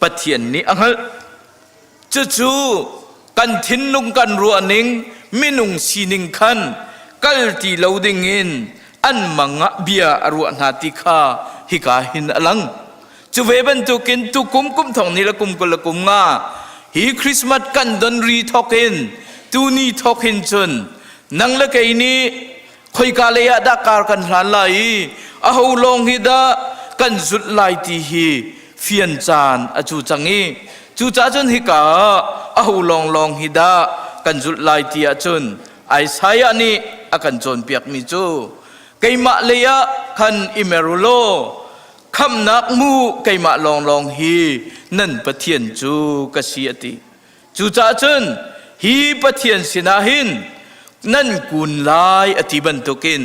Pathian nih a hngalh. Cucu kan thinlung kan ruahning, minung sining khan kal ti lo dingin an mang ah bia a ruah hna ti kha hika hin a lang. Cu ve bantukin tukum kum thong ni le kum 20 le kum nga hi Christmas kan don ri thok in tuni thok hin cun nang le kei nih khoika lei ah dah kar kan hlan lai i aho lawng hi dah kan zulh lai ti hi fian caan a cu cang i cucaah cun hika ah aho lawnglawng hi dah kan zulh lai ti ahcun Isaiah nih a kan cawnpiakmi cu keimah lei ah khan i mer u law khamhnak mu keimah lawnglawng hi nan Pathian cu ka si a ti. Cucaah cun hi Pathian sinah hin nan kun lai a ti bantukin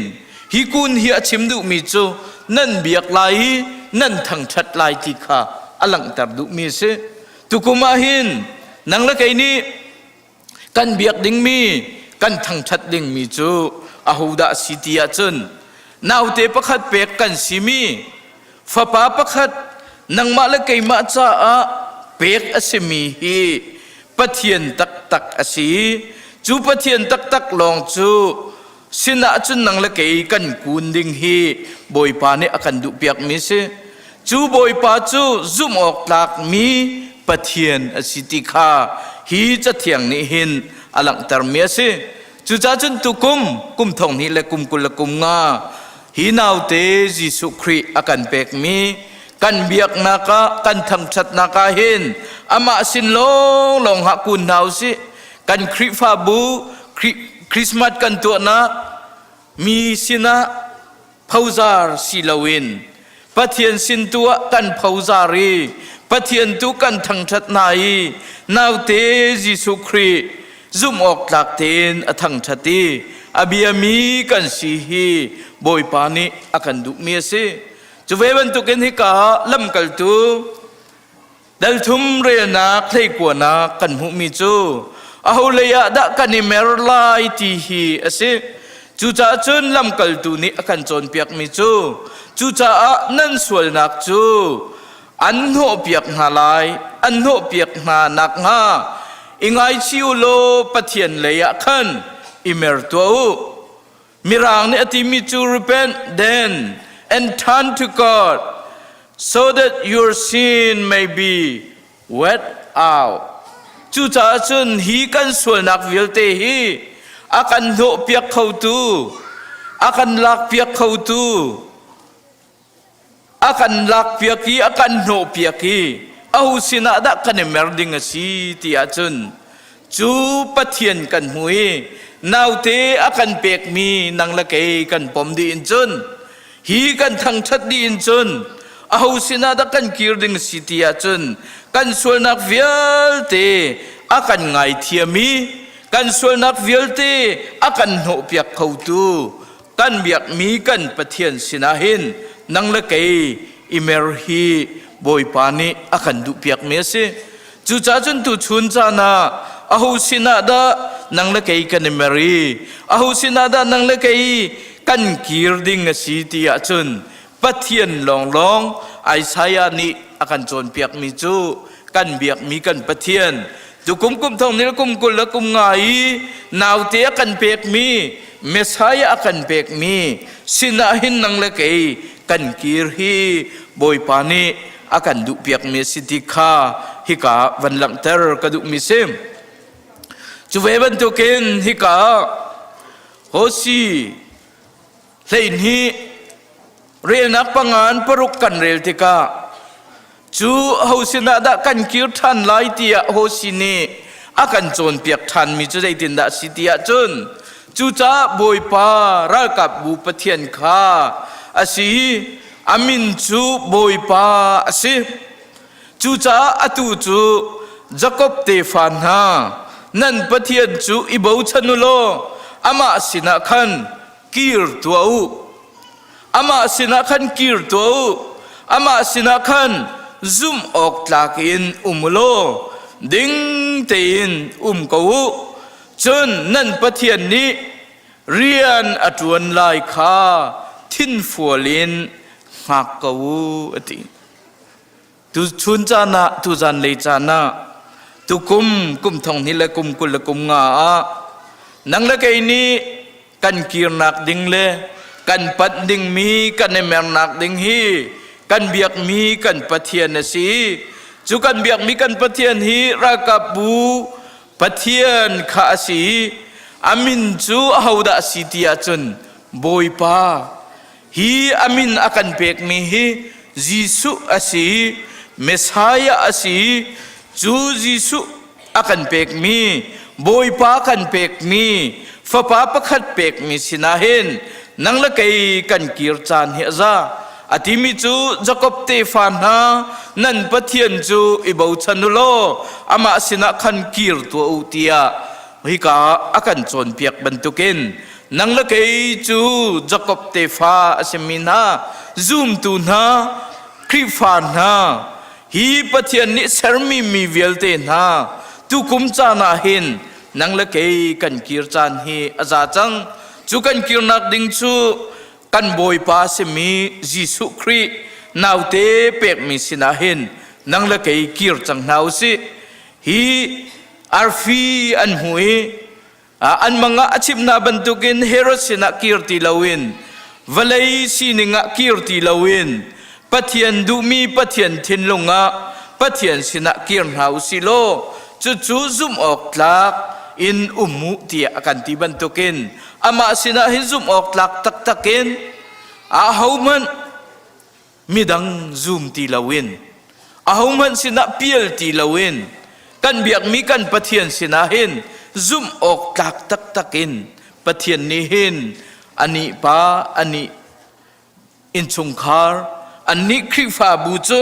hi kun hi a chim duhmi cu nan biak lai i nan thangṭhat lai ti kha a langhter duhmi a si. Tukum ah hin nang le kei nih kan biak dingmi kan thangṭhat dingmi cu ahodah a si ti ahcun naute pakhat pek kan simi fapa pakhat nangmah le keimah caah pek a simi hi Pathian taktak a si. Cu Pathian taktak lawng cu sinah cun nang le kei kan kun ding hi Bawipa nih a kan duhpiakmi si. Cu Bawipa cu zumh awk tlakmi Pathian a si ti kha hi Cathiang nih hin a langhtermi a si. Cucaah cun tukum kum thong hnih le kum 20 le kum nga hi naute Jesuh Khrih a kan pekmi kan biaknak ah kan thangṭhatnak ah hin amah sin lawnglawng hah kun hna usih. Kan Khrihfabu Christmas kan tuahnak mi sinah phozar si loin Pathian sin tu ah kan phozar i Pathian tu kan thangṭhat hna i naute Jesuh Khrih zumh awk tlak tein a thangṭhat i a biami kan si hi Bawipa nih a kan duhmi a si. Cu ve bantukin hika ah lamkaltu Dalthum relnak hleikuanak kan hmuhmi cu aho lei ah dah kan i mer lai ti hi a si. Cucaah cun lamkaltu nih a kan cawnpiakmi cu cucaah nan sualnak cu an hnawhpiak hna lai, an hnawhpiak hna nakhnga i ngaichih u law Pathian lei ah khan i mer tuah u. Mirang nih a timi cu repent then and turn to God so that your sin may be wet out. Cucaah cun hi kan sualnak vialte hi a kan hnawhpiak khotu, a kan lakpiak khotu, a kan lakpiak i a kan hnawhpiak i aho sinah dah kan i mer ding a si ti ahcun cu Pathian kan hmu i naute a kan pekmi nang le kei kan pom dih in cun hi kan thangṭhat dih in cun aho sinah dah kan kir ding si ti ahcun kan sualnak vialte a kan ngaithiam i kan sualnak vialte a kan hnawhpiak khotu kan biakmi kan Pathian sinah hin nang le kei i mer hi Bawipa nih a kan duhpiakmi a si. Cucaah cun tuchun caan ah aho sinah dah nang le kei kan i mer i aho sinah dah nang le kei kan kir ding a si ti ahcun Pathian lawnglawng Isaiah nih a kan cawnpiakmi cu kan biakmi kan Pathian tukum kum thong nil kum 20 le kum nga i naute a kan pekmi Messiah a kan pekmi sinah hin nang le kei kan kir hi Bawipa nih a kan duhpiakmi a si ti kha hika van langhter ka duhmi si. Cu ve bantukin hika Hosi 12 relnak pangan paruk kan rel tikah cu ho sinah dah kan kir ṭhan lai tiah Hosi nih a kan cawnpiak ṭhanmi cu zeitindah a si ti ahcun cucaah Bawipa ralkapbu Pathian kha a si i a min cu Bawipa a si. Cucaah atu cu Jakob tefa hna nan Pathian cu i bochan u law amah sinah khan kir tuah u. Amah sinah khan kir tuah u. Amah sinah khan zumh awk tlak in um u law ding tein um ko u. Cun nan Pathian nih rian a ṭuan lai kha thinfual in hngak ko u, a ti. Tuchun caan ah, tuzan lei caan ah, tukum kum thong hnih le kum 20 le kum nga ah. Nang le kei nih kan kirnak ding le kan panh dingmi kan i mernak ding hi kan biakmi kan Pathian a si. Cu kan biakmi kan Pathian hi ralkapbu Pathian kha a si. A min cu ahodah a si ti ahcun Bawipa. Hi a min a kan pekmi hi Jesuh a si, Messiah a si. Cu Jesuh a kan pekmi Bawipa kan pekmi fapa pakhat pekmi sinah hin nang le kei kan kir caan hi a za a timi cu Jakob tefa hna nan Pathian cu i bochan u law amah sinah khan kir tuah u tiah hika a kan cawnpiak bantukin nang le kei cu Jakob tefa a simi hna zumtu hna Khrihfa hna Hi Pathian nih sermi mi vialte hna tukum caan ah hin nang le kei kan kir caan hi a za cang. Cu kan kirnak ding cu kan Bawipa simi Jesuh Khrih naute pekmi sinah hin nang le kei kir cang hna u sih. Hi arfi an hmu i An mang ah a chimh hna bantukin Herod sinah kir ti loin vawlei sining ah kir ti loin Pathian duhmi Pathian thinlung ah Pathian sinah kir hna u sih law cucu zumh awk tlak in um u tiah a kan ti bantukin amah sinah hin zumh awk tlak taktak in ahohmanh midang zum ti loin ahohmanh sinah pial ti loin kan biakmi kan Pathian sinah hin zumh awk tlak taktak in Pathian nih hin anih pa anih innchungkhar annih Khrihfabu cu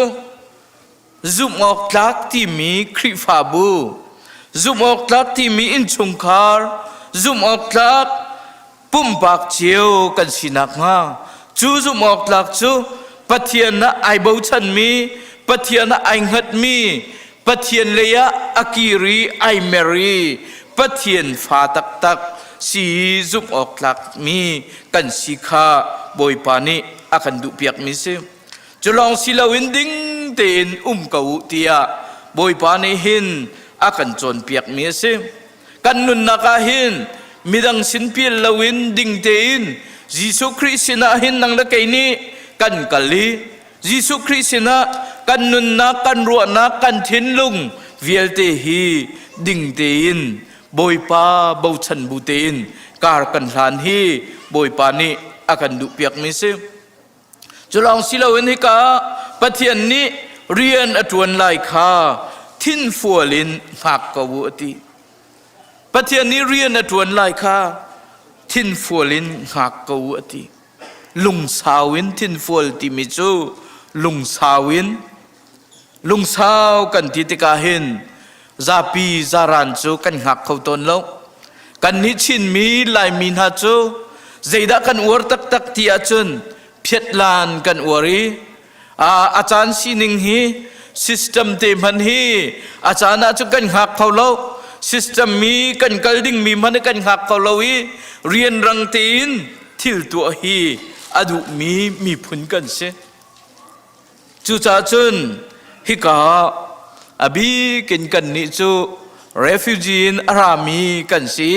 zumh awk tlak timi Khrihfabu zumh awk tlak timi innchungkhar zumh awk tlak pumpak cio kan si nakhnga cu zumh awk tlak cu Pathian ah ai bochanmi Pathian ah ai hngatmi Pathian lei ah a kir i ai mer i Pathian fa taktak si zumh awk tlakmi kan si kha Bawipa nih a kan duhpiakmi si. Cu lawng si loin ding tein um ko u tiah Bawipa nih hin a kan cawnpiakmi a si. Kan nunnak ah hin midang sin pial loin ding tein Jesuh Khrih sinah hin nang le kei nih kan kal i Jesuh Khrih sinah kan nunnak, kan ruahnak, kan thinlung vialte hi ding tein Bawipa bochan bu tein kar kan hlan hi Bawipa nih a kan duhpiakmi si. Cu lawng si loin hika Pathian nih rian a ṭuan lai kha thinfual in hngak ko u a ti. Pathian nih rian a ṭuan lai kha thinfual in hngak ko u a ti. Lungsau in thinfual timi cu lungsau in lungsau kan ti tikah hin zapi zaran cu kan hngak kho tawn lo. Kannih Chinmi Laimi hna cu zeidah kan uar taktak ti ahcun phiatlan kan uar i a caan sining hi system te hman hi a caan ah cun kan hngak kho lo system mi kan kal dingmi hmanh kan hngak kho lo i rianrang tein thil tuah hi a duhmi miphun kan si. Cucaah cun hika a bik in kannih cu refugee in a rami kan si.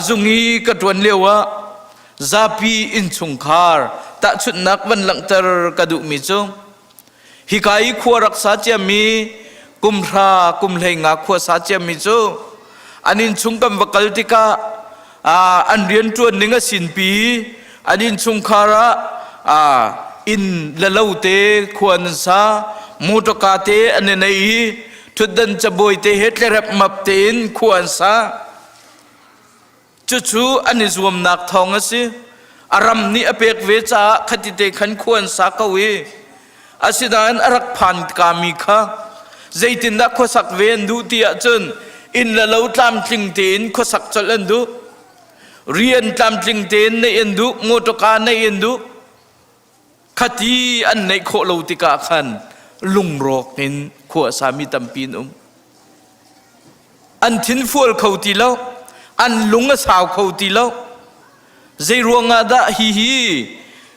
Zung i ka ṭuan lioah zapi innchungkhar tahchunhnak van langhter ka duhmi cu hika i khua rak sa ciami kum hra kum hlei nga khua sa ciami cu an innchung kan va kal tikah an rianṭuan ning a sinpi an innchungkhar ah inn le lo te khua an sa motorka te an i nei i ṭhutdan cabuai te he tlerep map tein khua an sa cucu an i zuamnak thawng a si a ram nih a pek ve caah khati te khan khua an sa ko i Asinain a rak phan kami kha zeitindah khuasak ve an duh ti ahcun inn le lo tlamtling tein khuasak colh an duh. Rian tlamtling tein neih an duh, motorka neih an duh. Khati an neih khawh lo tikah khan lungrawk in khua a sami tampi an um. An thin fual kho ti lo, an lung a sau kho ti lo. Zeiruangah dah hihi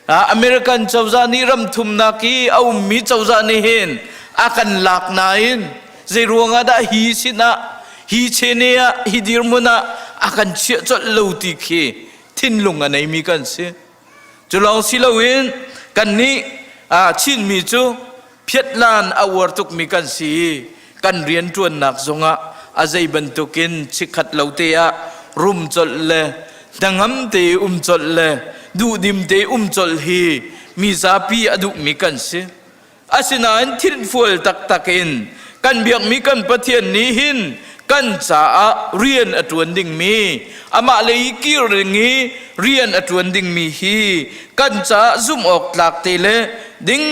American cozah nih ramthumnak i a ummi cozah nih hin a kan lak nain zeiruangah dah hi sinah hi chene ah hi dirhmun ah a kan chiah colh lo ti khi thinlung a neimi kan si. Cu lawng si loin kannih Chinmi cu phiatlan a uar tukmi kan si i kan rianṭuannak zongah a zei bantukin chikkhat lo te ah rum colh le hnangam te um colh le duhdim te um colh hi mi zapi a duhmi kan si. Asinain thinfual taktak in kan biakmi kan Pathian nih hin kan caah rian a ṭuan dingmi amah lei i kir ding i rian a ṭuan dingmi hi kan caah zumh awk tlak te le ding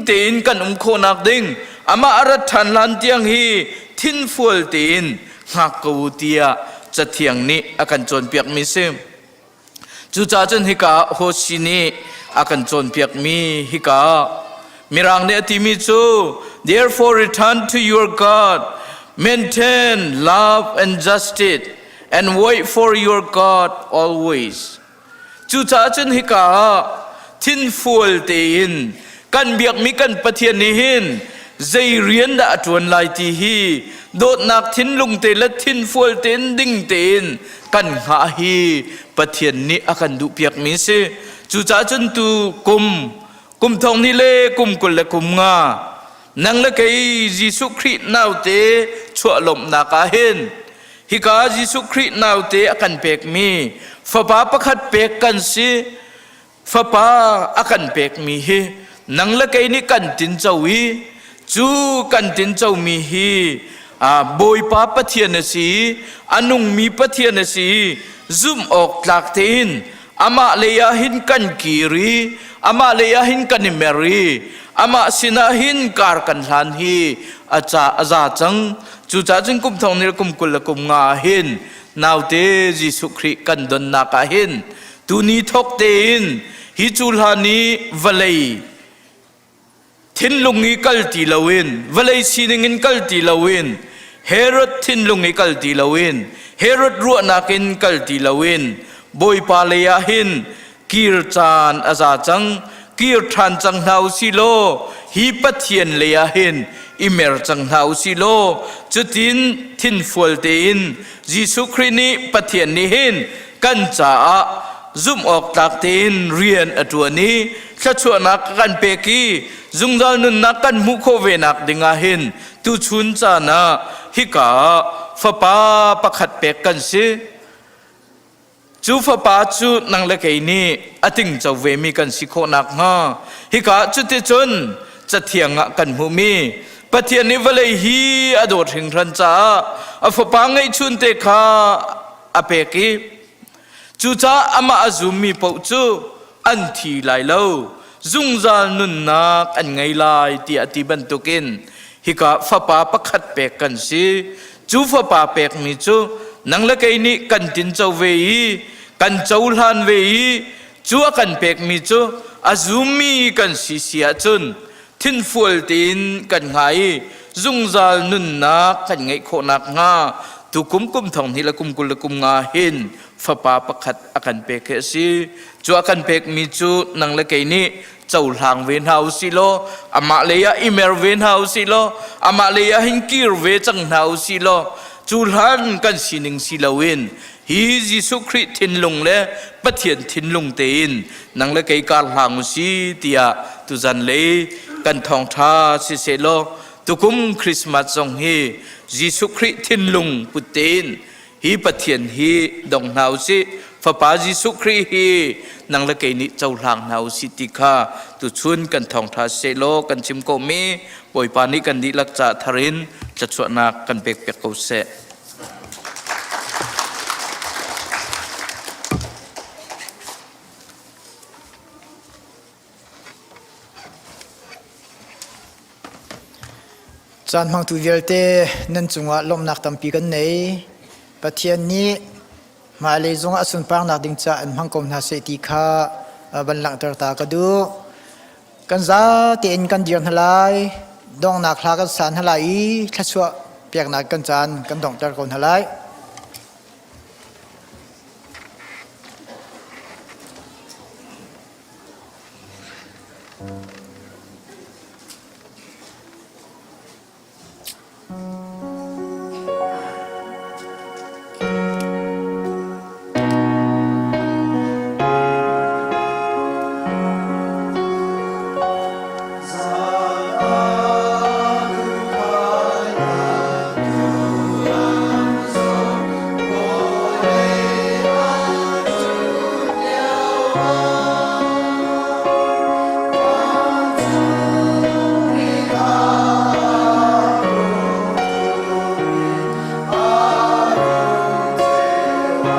tein kan um khawhnak ding amah a rat ṭhan hlan tiang hi thinfual tein hngak ko u tiah Cathiang nih a kan cawnpiakmi si. Cucaah cun hika Hosi nih a kan cawnpiakmi hika Mirang nih a timi cu therefore return to your God maintain love and justice and wait for your God always. Cucaah cun hika ah thinfual tein kan biakmi kan Pathian nih hin zei rian dah a ṭuan lai ti hi dawtnak thinlung te le thinfual tein ding tein kan hngah hi Pathian nih a kan duhpiakmi si. Cucaah cun tu kum kum thong hnih le kum 20 le kum nga nang le kei Jesuh Khrih naute chuah lawmhnak ah hin hika Jesuh Khrih naute a kan pekmi fapa pakhat pek kan si Fapa a kan pekmi hi nang le kei nih kan tinco i cu kan tincomi hi Bawipa Pathian a si i a nungmi Pathian a si i zumh awk tlak tein amah lei ah hin kan kir i amah lei ah hin kan i mer i amah sinah hin kar kan hlan hi a ca a za cang. Cucaah cun kum thong ni le kum 20 le kum nga ah hin naute Jesuh Khrih kan donnak ah hin Tuni thawk tein hi cu hlan i vawlei thinlung i kal ti loin vawlei sining in kal ti loin Herod thinlung i kal ti loin Herod ruahnak in kal ti loin Bawipa lei ah hin kir caan a za cang kir ṭhan cang hna u si law hi Pathian lei ah hin i mer cang hna u si law cutin thinfual tein Jesuh Khrih nih Pathian nih hin kan caah zumh awk tlak tein rian a ṭuan i thluachuahnak a kan pek i zungzal nunnak kan hmuh khawh ve nak dingah hin tuchun caan ah hika ah fapa pakhat pek kan si. Cu fapa cu nang le kei nih a tingco vemi kan si khawh nakhnga hika ah cuticun Cathiang ah kan hmuhmi Pathian nih vawlei hi a dawt hringhran caah a fapa ngeihchunte kha a pek i cucaah amah a zummi paoh cu an thi lai lo zungzal nunnak an ngei lai tiah a ti bantukin hika fapa pakhat pek kan si cu fapa pekmi cu nang le kei nih kan tinco ve i kan cohlan ve i cu a kan pekmi cu a zummi kan si si ahcun thinfual tein kan hnga i zungzal nunnak kan ngeih khawh nakhnga tukum kum thong hnih le kum 20 le kum nga hin fapa pakhat a kan pek hi a si. Cu a kan pekmi cu nang le kei nih cohlang ve hna u sih law amah lei ah i mer ve hna u sih law amah lei ah hin kir ve cang hna u sih law cu hlan kan sining si loin hi Jesuh Khrih thinlung le Pathian thinlung tein nang le kei kar hlang u si tiah tuzan lei kan thawngṭha siseh law tukum Christmas zong hi Jesuh Khrih thinlung put tein hi Pathian hi dong hna u sih Fapa Jesuh Khrih hi nang le kei nih cohlang hna u sih ti kha tuchun kan thawngṭha siseh law kan chim ko mi Bawipa nih kan dihlak ca thar in thluachuahnak kan pek piak ko seh. Caan hmangtu vialte nan cungah lawmhnak tampi kan nei. Pathian nih hmailei zongah a sunparnak ding caah an hmang ko hna seh ti kha van langhter ta ka duh. Kan za tein kan dir hna lai, donghnak hla kan sa hna lai i thluachuah peknak kan caan kan donghter ko hna lai.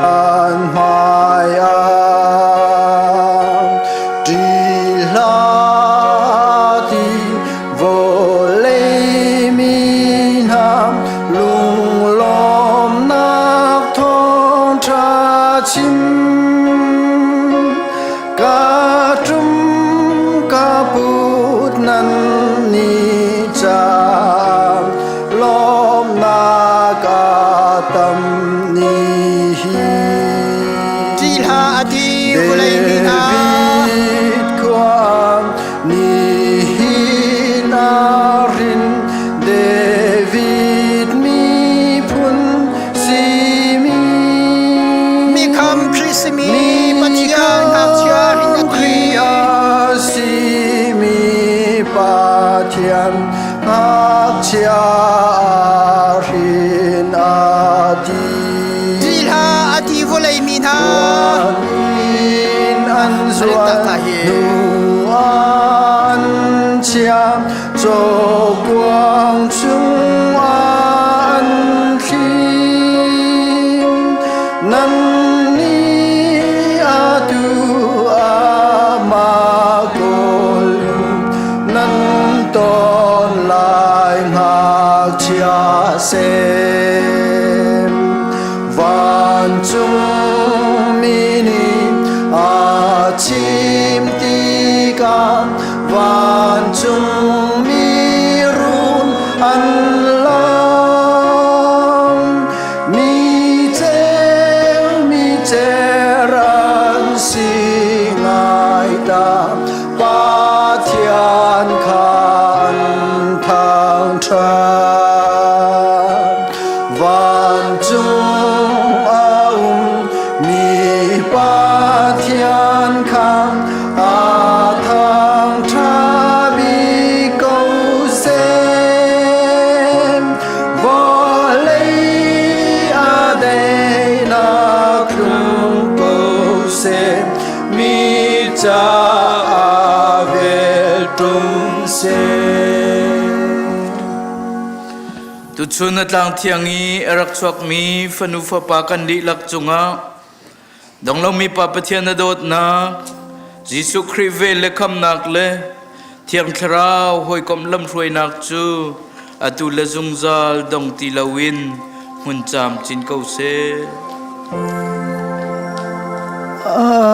Nan hmai ah ṭih hlah ti vawlei mi hna lunglawmnak thawngṭha chim ka ṭum ka put nan ni caah lawmnak a tam ni hi. Ṭih hlah a ti vawlei mi hna. David khua nihin ah rin David miphun simi Mikham Khrih simi Pathian ngakchia rin a ti. Khrih a simi Pathian ngakchia hrin a ti. Ṭih hlah a ti vawlei mi hna. In an zual hnu an chia cawkuang chung an thlim. Nan nih atu amah kawl nan ton lai ngakchia sem. Vancung mi nih a chim tikah vancung mi run an lang. Mi ceu mi cer an si ngai ta Pathian kha an thangṭhat. Vancung a um mi Pathian kha a thangṭha bik ko seh. Vawlei a daihnak tlung ko seh. Mi caah vel ṭum seh. Tuchun a tlang thiang i a rak chuakmi fanu fapa kan dihlak cungah donglomi Pa Pathian a dawtnak, Jesuh Khrih vel le khamnak le Thiang Thlarau hawikomh lamhruainak cu atu le zungzal dong ti loin hmun camcin ko seh. Amen.